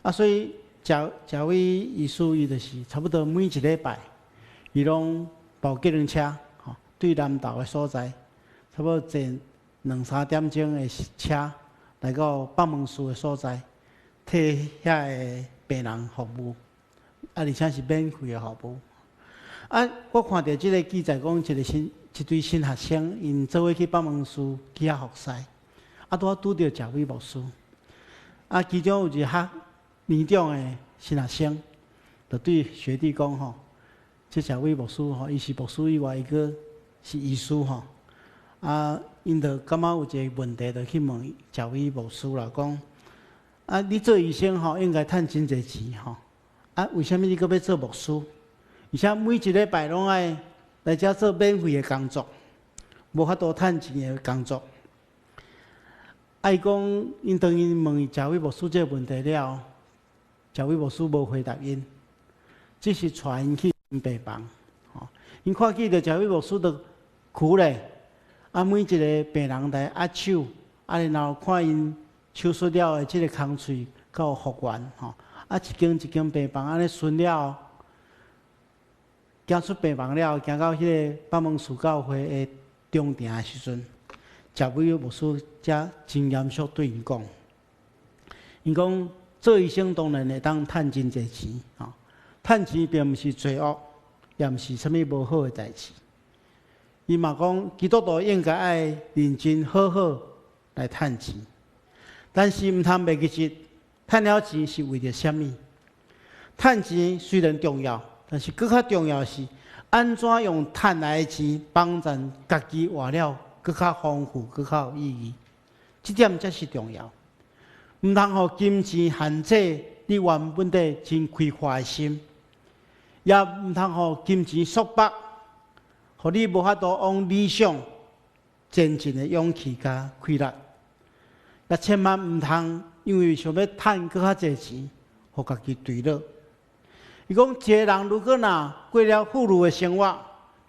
啊，所以賈偉醫師伊就是差不多每一禮拜，伊攏包計程車吼，對南投的所在，差不多坐兩三點鐘的車來到北門寺的所在，替遐个病人服務，啊，而且是免費的服務。啊，我看著這个記載講，一對新學生，𪜶做伙去北門寺去遐服侍，啊，拄仔拄著賈偉牧師，啊，其中有一个較年長的新學生，就對學弟講吼，這賈偉牧師吼，伊是牧師以外，伊閣是醫師吼，啊，𪜶就感覺有一个問題，就去問賈偉牧師啦，講，啊，你做醫生吼，應該趁真濟錢吼，啊，為啥物你閣欲做牧師？而且每一禮拜攏愛來遮做免費的工作，無法度趁錢的工作。啊，伊講，𪜶當𪜶問賈偉牧師這个問題了，賈偉牧師無回答𪜶，只是帶𪜶去病房。吼，𪜶看見著賈偉牧師就苦咧，啊，每一个病人來握手，啊，然後看𪜶手術了的這个空喙閣有復原，吼，啊，一間一間病房按呢巡了後，行出病房了後，行到彼个北門寺教會的中庭的時陣，賈维牧师才真严肃对𪜶讲，𪜶讲做医生当然会当趁真濟錢，吼，趁錢並毋是罪惡，也毋是啥物無好的代誌。伊嘛講基督徒應該愛認真好好來趁錢，但是毋通袂記得趁了錢是為著啥物？趁錢雖然重要，但是閣較重要是按怎用趁來的錢幫助家己活了閣較豐富、閣較有意義，這點才是重要。毋通予金錢限制你原本底真開闊的心，也毋通予金錢束縛，予你無法度往理想前進的勇氣佮氣力。也千萬毋通因為想欲趁閣較濟錢，予家己墜落。伊講，一个人如果若過了富裕的生活，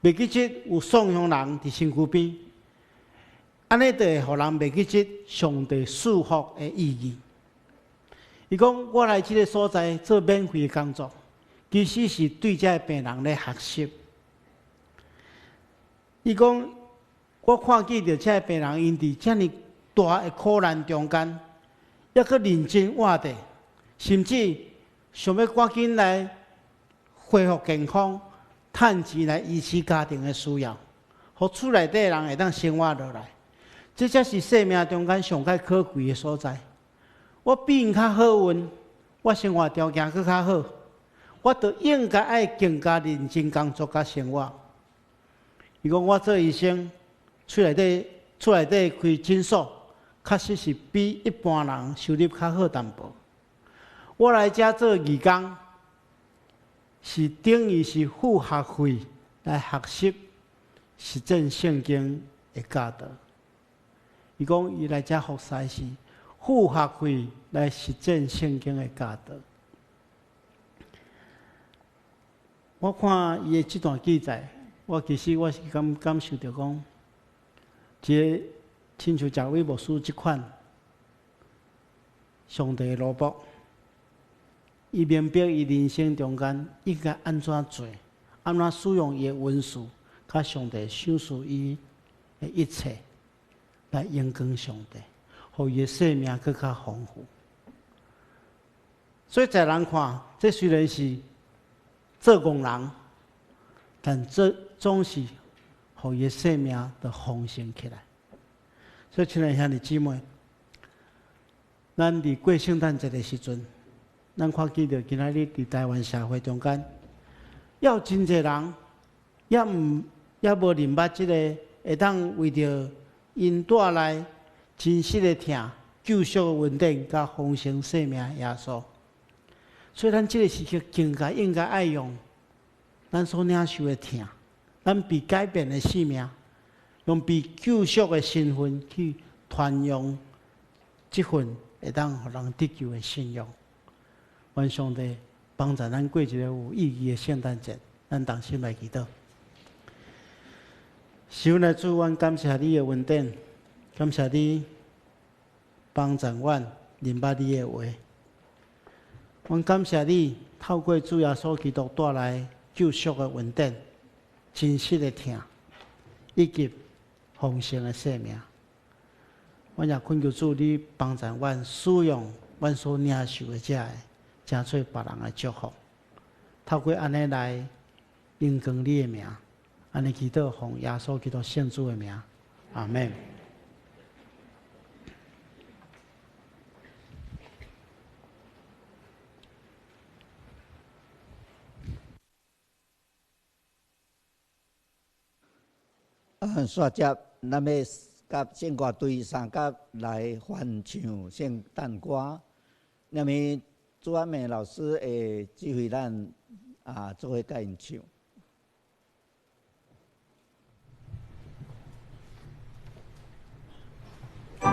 袂記得有喪鄉人佇身軀邊，按呢就會予人袂記得上帝賜福的意義。伊講，我來這个所在做免費的工作，其實是對這个病人咧學習。伊講，我看見著這个病人，𪜶佇遮爾大的苦難中間，猶閣認真活著，甚至想欲趕緊來恢復健康，趁錢來維持家庭的需要，予厝內底人會當生活落來。這才是生命中間上較可貴的所在。我比𪜶較好運，我生活條件閣較好，我就應該愛更加認真工作佮生活。伊講我做醫生，厝內底開診所，確實是比一般人收入較好淡薄。我來遮做義工，是等於是付學費來學習實踐聖經的教導。伊講伊來遮服侍是付學費來實踐聖經的教導。我看伊的這段記載，我其實我是感受著講，一个親像賈偉牧師這款上帝的奴僕，伊明白伊人生中間應該按怎做，按怎使用伊的恩賜，佮上帝賞賜伊的一切，來榮光上帝，予伊的生命閣較豐富。所以在人看，這雖然是做戇人，但這總是予伊的生命都豐盛起來。所以，親愛兄弟姊妹，咱佇過聖誕節的時陣，咱看見著今仔日佇台灣社會中間，猶有真濟人，猶毋猶無認捌這个會當為著𪜶帶來真實的疼、救贖的恩典，佮豐盛生命的耶穌。所以，咱這个時刻更加應該愛用咱所領受的疼，咱被改變的生命，用被救贖的身份去傳揚這份會當予人得救的信仰。願上帝幫助咱過一個有意義的聖誕節。咱同心來祈禱。是阮的主，阮感謝你的恩典，感謝你幫助阮認捌你的話。阮感謝你透過主耶穌基督帶來救贖的恩典、真實的疼，以及豐盛的生命。阮也懇求主，你幫助阮使用阮所領受的這个，成做別人的祝福。透過按呢來榮光你的名，按呢祈禱奉耶穌基督聖主的名，阿們。煞接，咱欲佮聖歌隊三甲來翻唱聖誕歌。那麼朱阿美老師會指揮咱做伙佮𪜶唱。我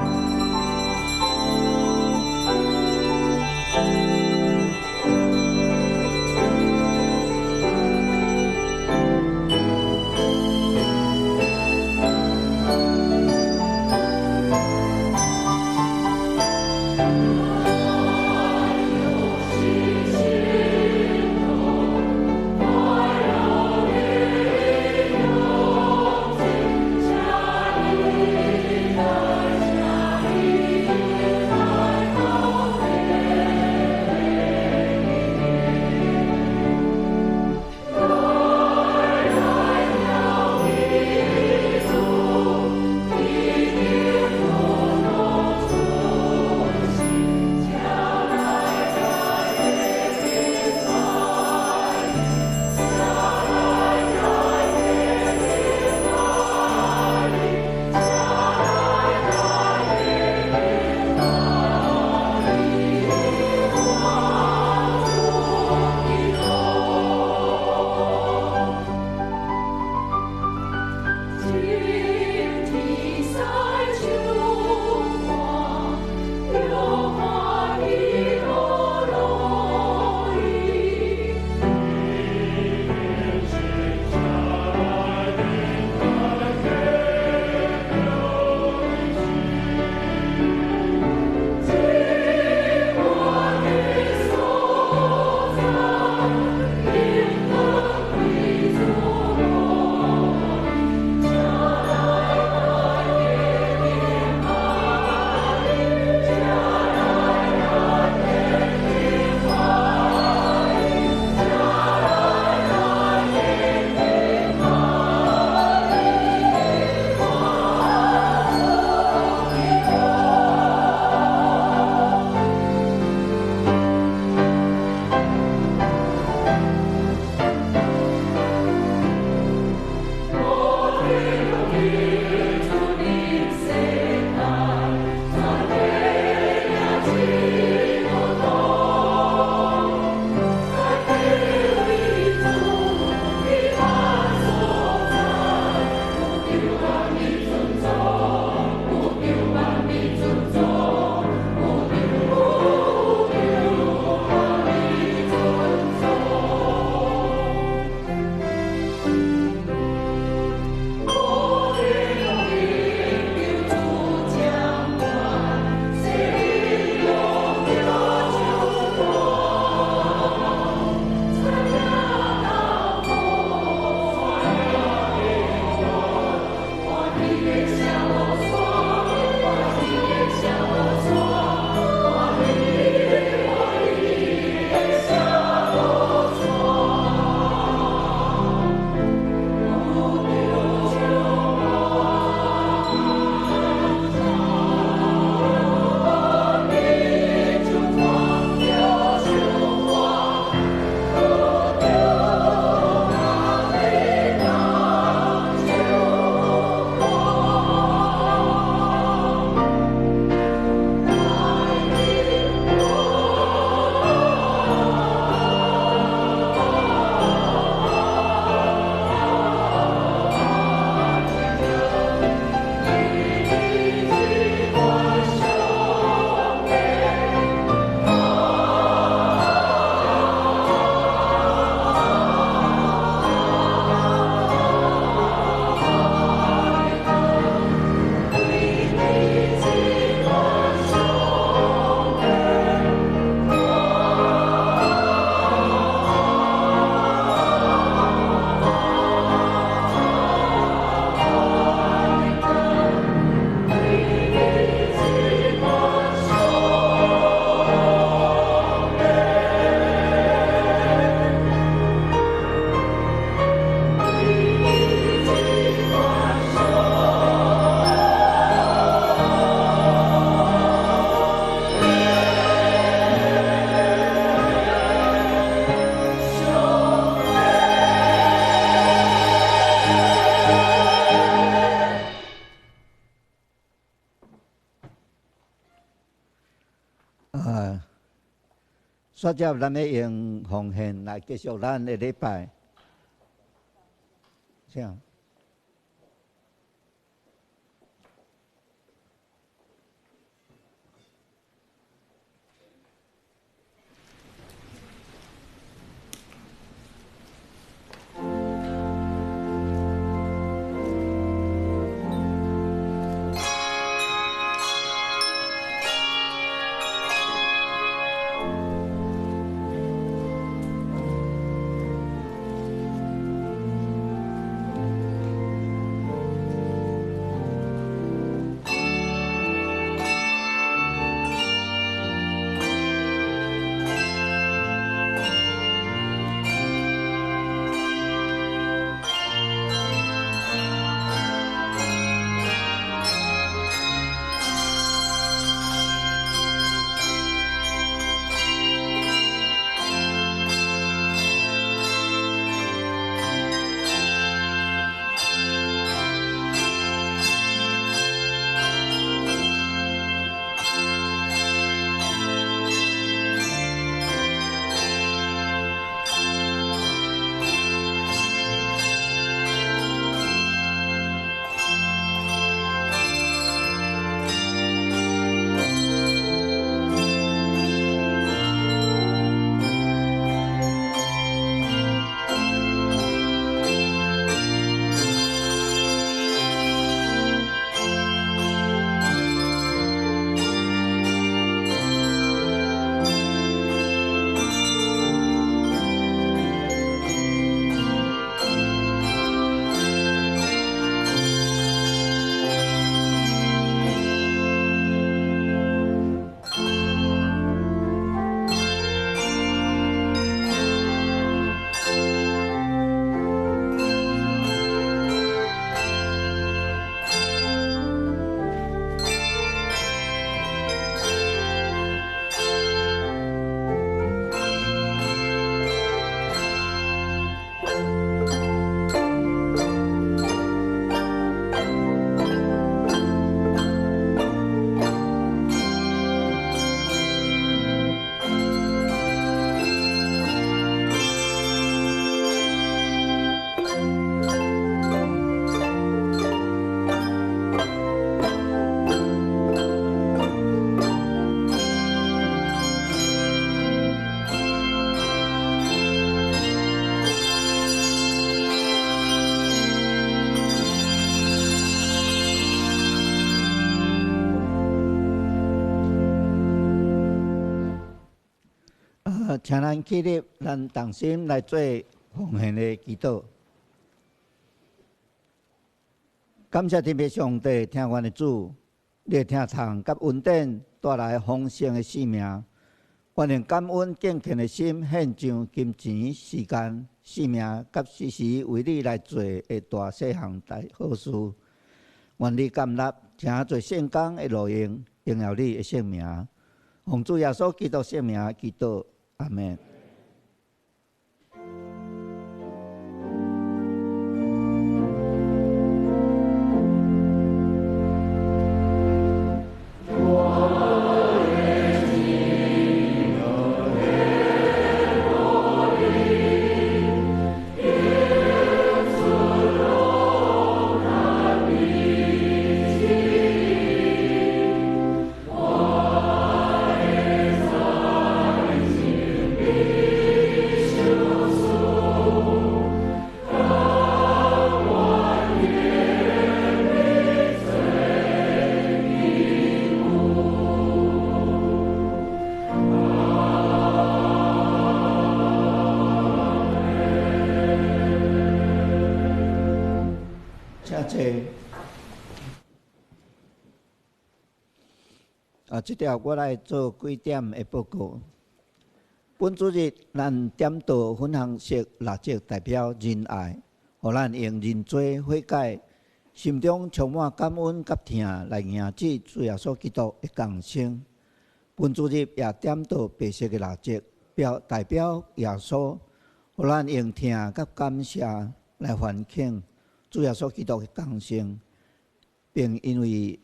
煞接咱欲用奉獻來結束咱的禮拜。請。請咱起立，咱同心來做奉獻的祈禱。感謝天父上帝，疼阮的主，你的疼痛佮恩典帶來豐盛的生命。願用感恩敬虔的心獻上金錢、時間、生命，佮時時為你來做的大細項大好事。願你甘納，成做聖工的路用，榮耀你的聖名。奉主耶穌基督聖名祈禱，阿們。請坐。啊，這條我來做幾點的報告。本主日咱點燈粉紅色蠟燭，代表仁愛，予咱用認罪悔改，心中充滿感恩佮疼來迎接主耶穌基督的降生。本主日也點燈白色的蠟燭，表代表耶穌，予咱用疼佮感謝來歡慶主耶穌基督的降生，並因為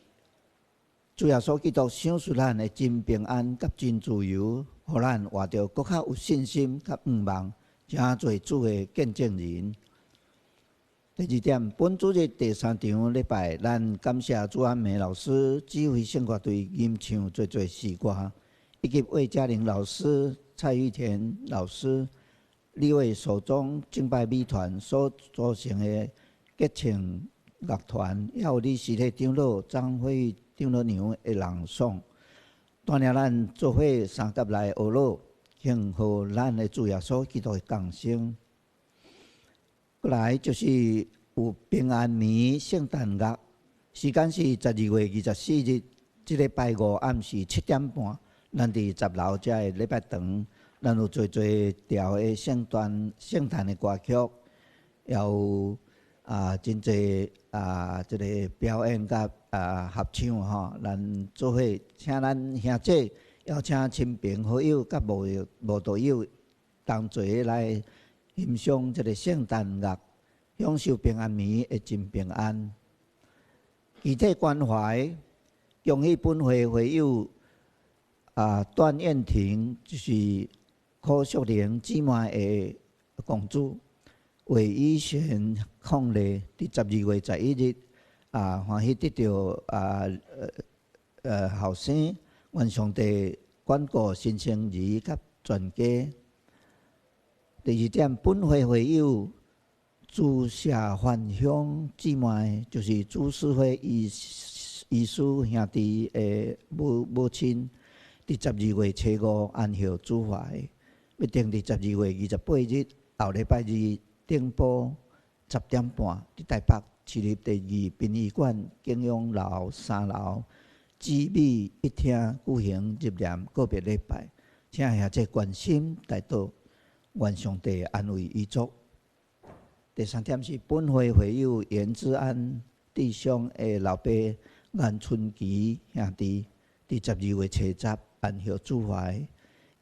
主耶穌基督賞賜咱的真平安佮真自由，予咱活著閣較有信心佮盼望，成做主的見證人。第二點，本主日第三場禮拜，咱感謝朱安梅老師指揮聖樂隊吟唱濟濟詩歌，以及魏嘉玲老師、蔡玉田老師、李偉手中敬拜美團所組成的結唱樂團，還有李時禮長老、張惠長老娘的朗誦，帶領咱做伙相佮來學樂，慶賀咱的主耶穌基督的降生。過來就是有平安暝聖誕樂，時間是12月24日，這禮拜五暗時7點半，咱佇十樓遮的禮拜堂，咱有濟濟條的聖誕的歌曲，也有真濟這个表演佮合唱吼，咱做伙請咱兄弟，邀請親朋好友佮無道友同齊來欣賞這个聖誕樂，享受平安暝的真平安。具體關懷，恭喜本會會友段燕婷，就是柯淑玲姊妹的公主。魏以璇伉儷，佇12月11日歡喜得著後生，願上帝管顧新生兒佮全家。第二點，本會會友朱謝凡香姊妹，就是朱世輝醫師兄弟的母親，佇12月初五安息主懷，欲定佇12月28日後禮拜二頂晡10點半，佇台北市立第二殯儀館景陽樓三樓姊美一廳舉行入殮告別禮拜，請兄弟關心代禱，願上帝安慰遺族。第三點是本會會友嚴志安弟兄的老爸顏春奇兄弟，佇12月初十安息主懷，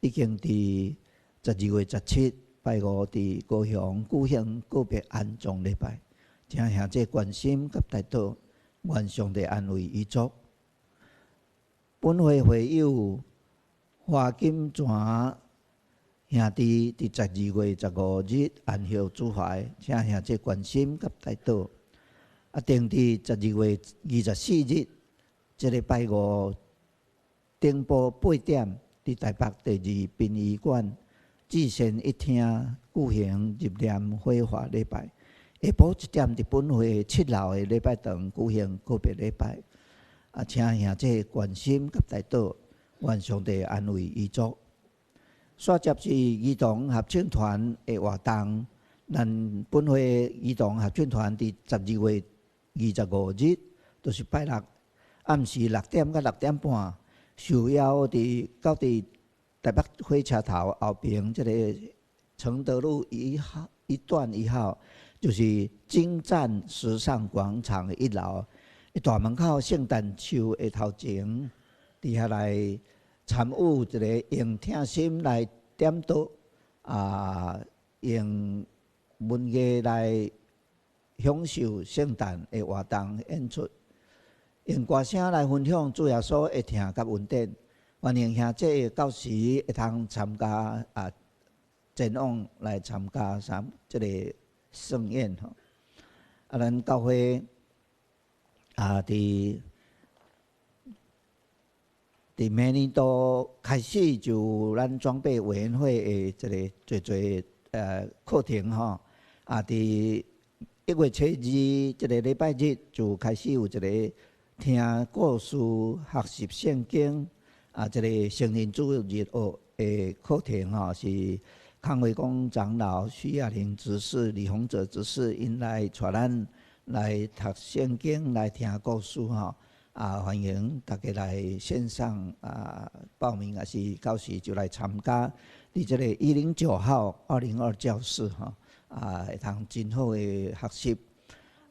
已經佇12月17拜五佇高雄舉行告別安葬禮拜，請兄弟關心佮代禱，願上帝安慰遺族。本會會友華金泉兄弟佇12月15日安息主懷，請兄弟關心佮代禱。定佇12月24日，這个拜五頂晡8點，佇台北第二殯儀館至善一廳舉行入殮火化禮拜。下晡1點，佇本會7樓的禮拜堂舉行告別禮拜。請兄弟關心佮代禱，願上帝安慰遺族。煞接是兒童合唱團的活動。咱本會兒童合唱團佇12月25日，就是拜六暗時6點到6點半，受邀佇到佇台北火車頭後爿這个承德路1號1段1號，就是金站時尚廣場的1樓，大門口聖誕樹的頭前，佇遐來參與一个用疼心來點燈，用文藝來享受聖誕的活動演出，用歌聲來分享主耶穌的疼佮恩典。歡迎兄弟到時會通參加前往來參加啥這个盛宴吼。咱教會佇明年度開始就咱裝備委員會的這个濟濟課程吼。佇1月初2這个禮拜日就開始有一个聽故事、學習聖經。這个成人主日學的課程吼，是康維公長老徐亞玲執事、李洪哲執事𪜶來帶咱來讀聖經、來聽故事吼。歡迎大家來線上報名，抑是到時就來參加。佇這个109號202教室吼，會通真好的學習。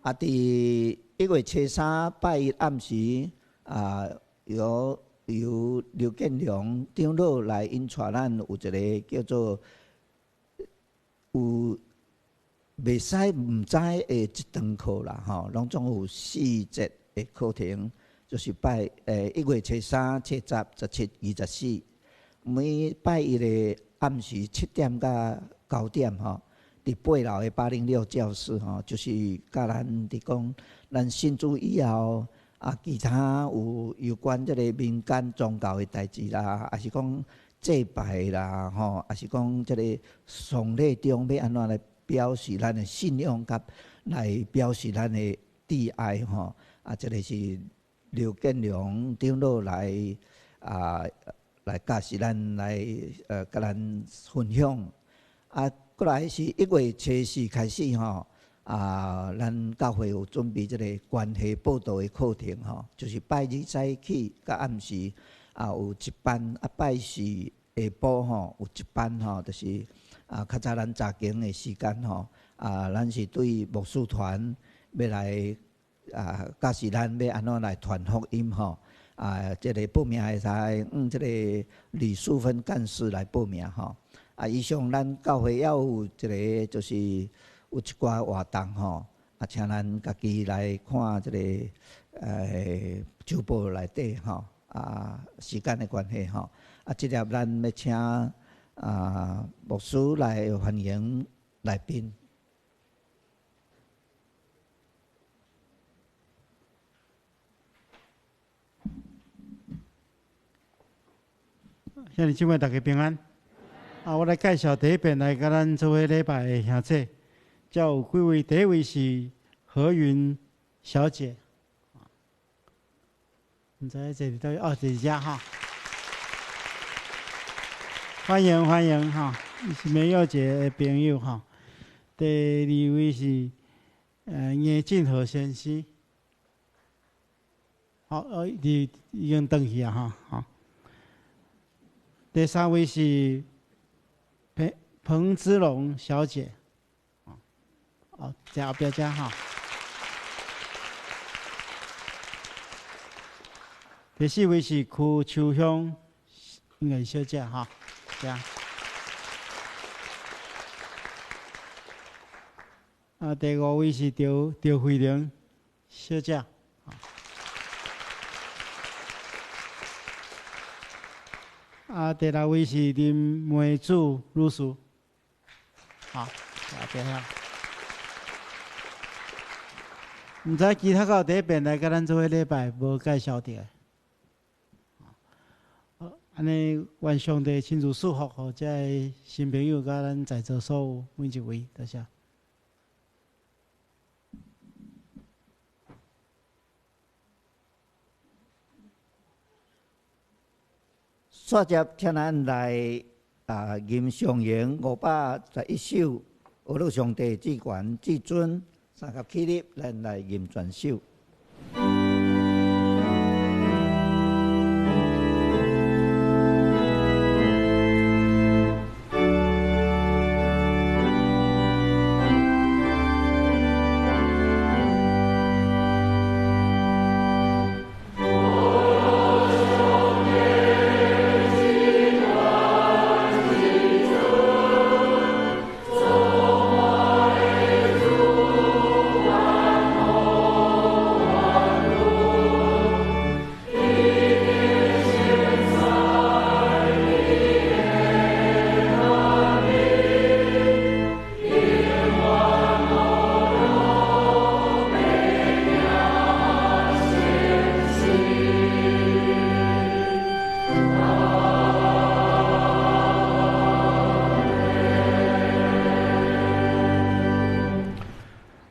佇1月初3拜一暗時由劉建良長老來引帶咱有一个叫做有袂使毋知的一堂課啦，吼，攏總有四節的課程，就是拜1月初3、7、10、17、24，每拜一的暗時7點到9點吼，佇8樓的806教室吼，就是教咱佇講咱信主以後。其他有關這个民間宗教的代誌啦，抑是講祭拜啦，吼，抑是講這个喪禮中欲按怎來表示咱的信仰，佮來表示咱的摯愛吼。這个是劉建良長老來教示咱來佮咱分享。過來是1月初4開始吼。咱教會有準備這个關係報道的課程吼，就是拜日早起佮暗時有一班，拜四下晡吼有一班吼，就是較早咱查經的時間吼，咱是對牧師團欲來教示咱欲按怎來傳福音吼，這个報名會使用這个李淑芬幹事來報名吼。以上咱教會猶有一个就是。有一寡活動吼，請咱家己來看這个週報內底吼，時間的關係吼，這粒咱欲請牧師來歡迎來賓。兄弟姊妹大家平安。我來介紹第一遍來佮咱做伙禮拜的兄弟。遮有幾位，第一位是何雲小姐，毋知坐佇佗位哦，坐佇遮哈，歡迎歡迎哈，伊是梅幼姐的朋友哈。第二位是顏進和先生，好，伊已經轉去啊哈，好。第三位是彭彭姿龍小姐。哦，在後壁遮吼。第四位是柯秋香，應該是小姐吼，遮。第五位是趙趙慧玲小姐。第六位是林梅子女士。好，後壁遐。毋知其他有第一遍來佮咱做伙禮拜無介紹著。好，按呢願上帝親自賜福，予這个新朋友佮咱在座所有每一位，多謝。煞接，請咱來吟上詠511首，呵咾上帝至懸至尊，三佮起立，咱來吟全首。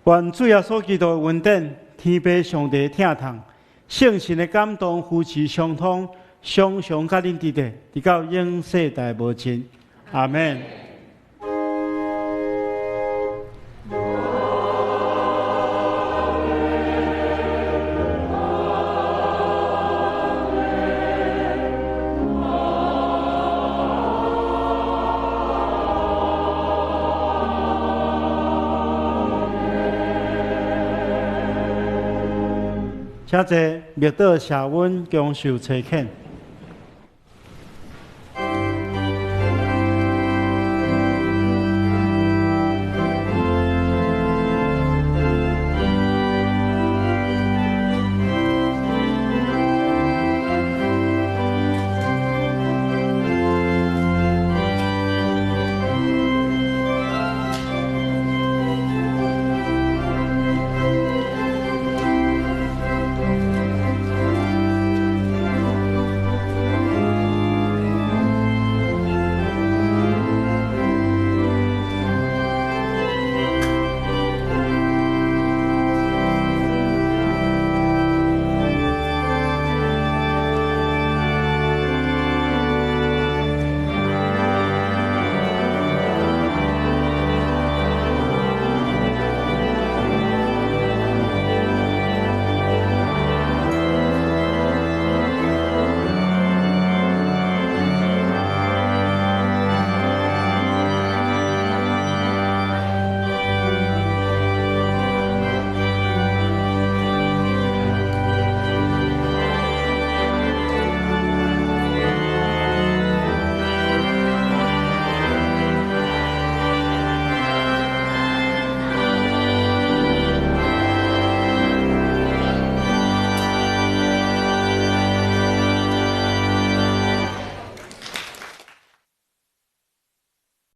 願主耶穌基督的恩典、天父上帝的疼痛、聖神的感動、扶持相通，常常佮恁佇咧，直到永世代無盡。阿們。請坐，默禱社溫享受差遣。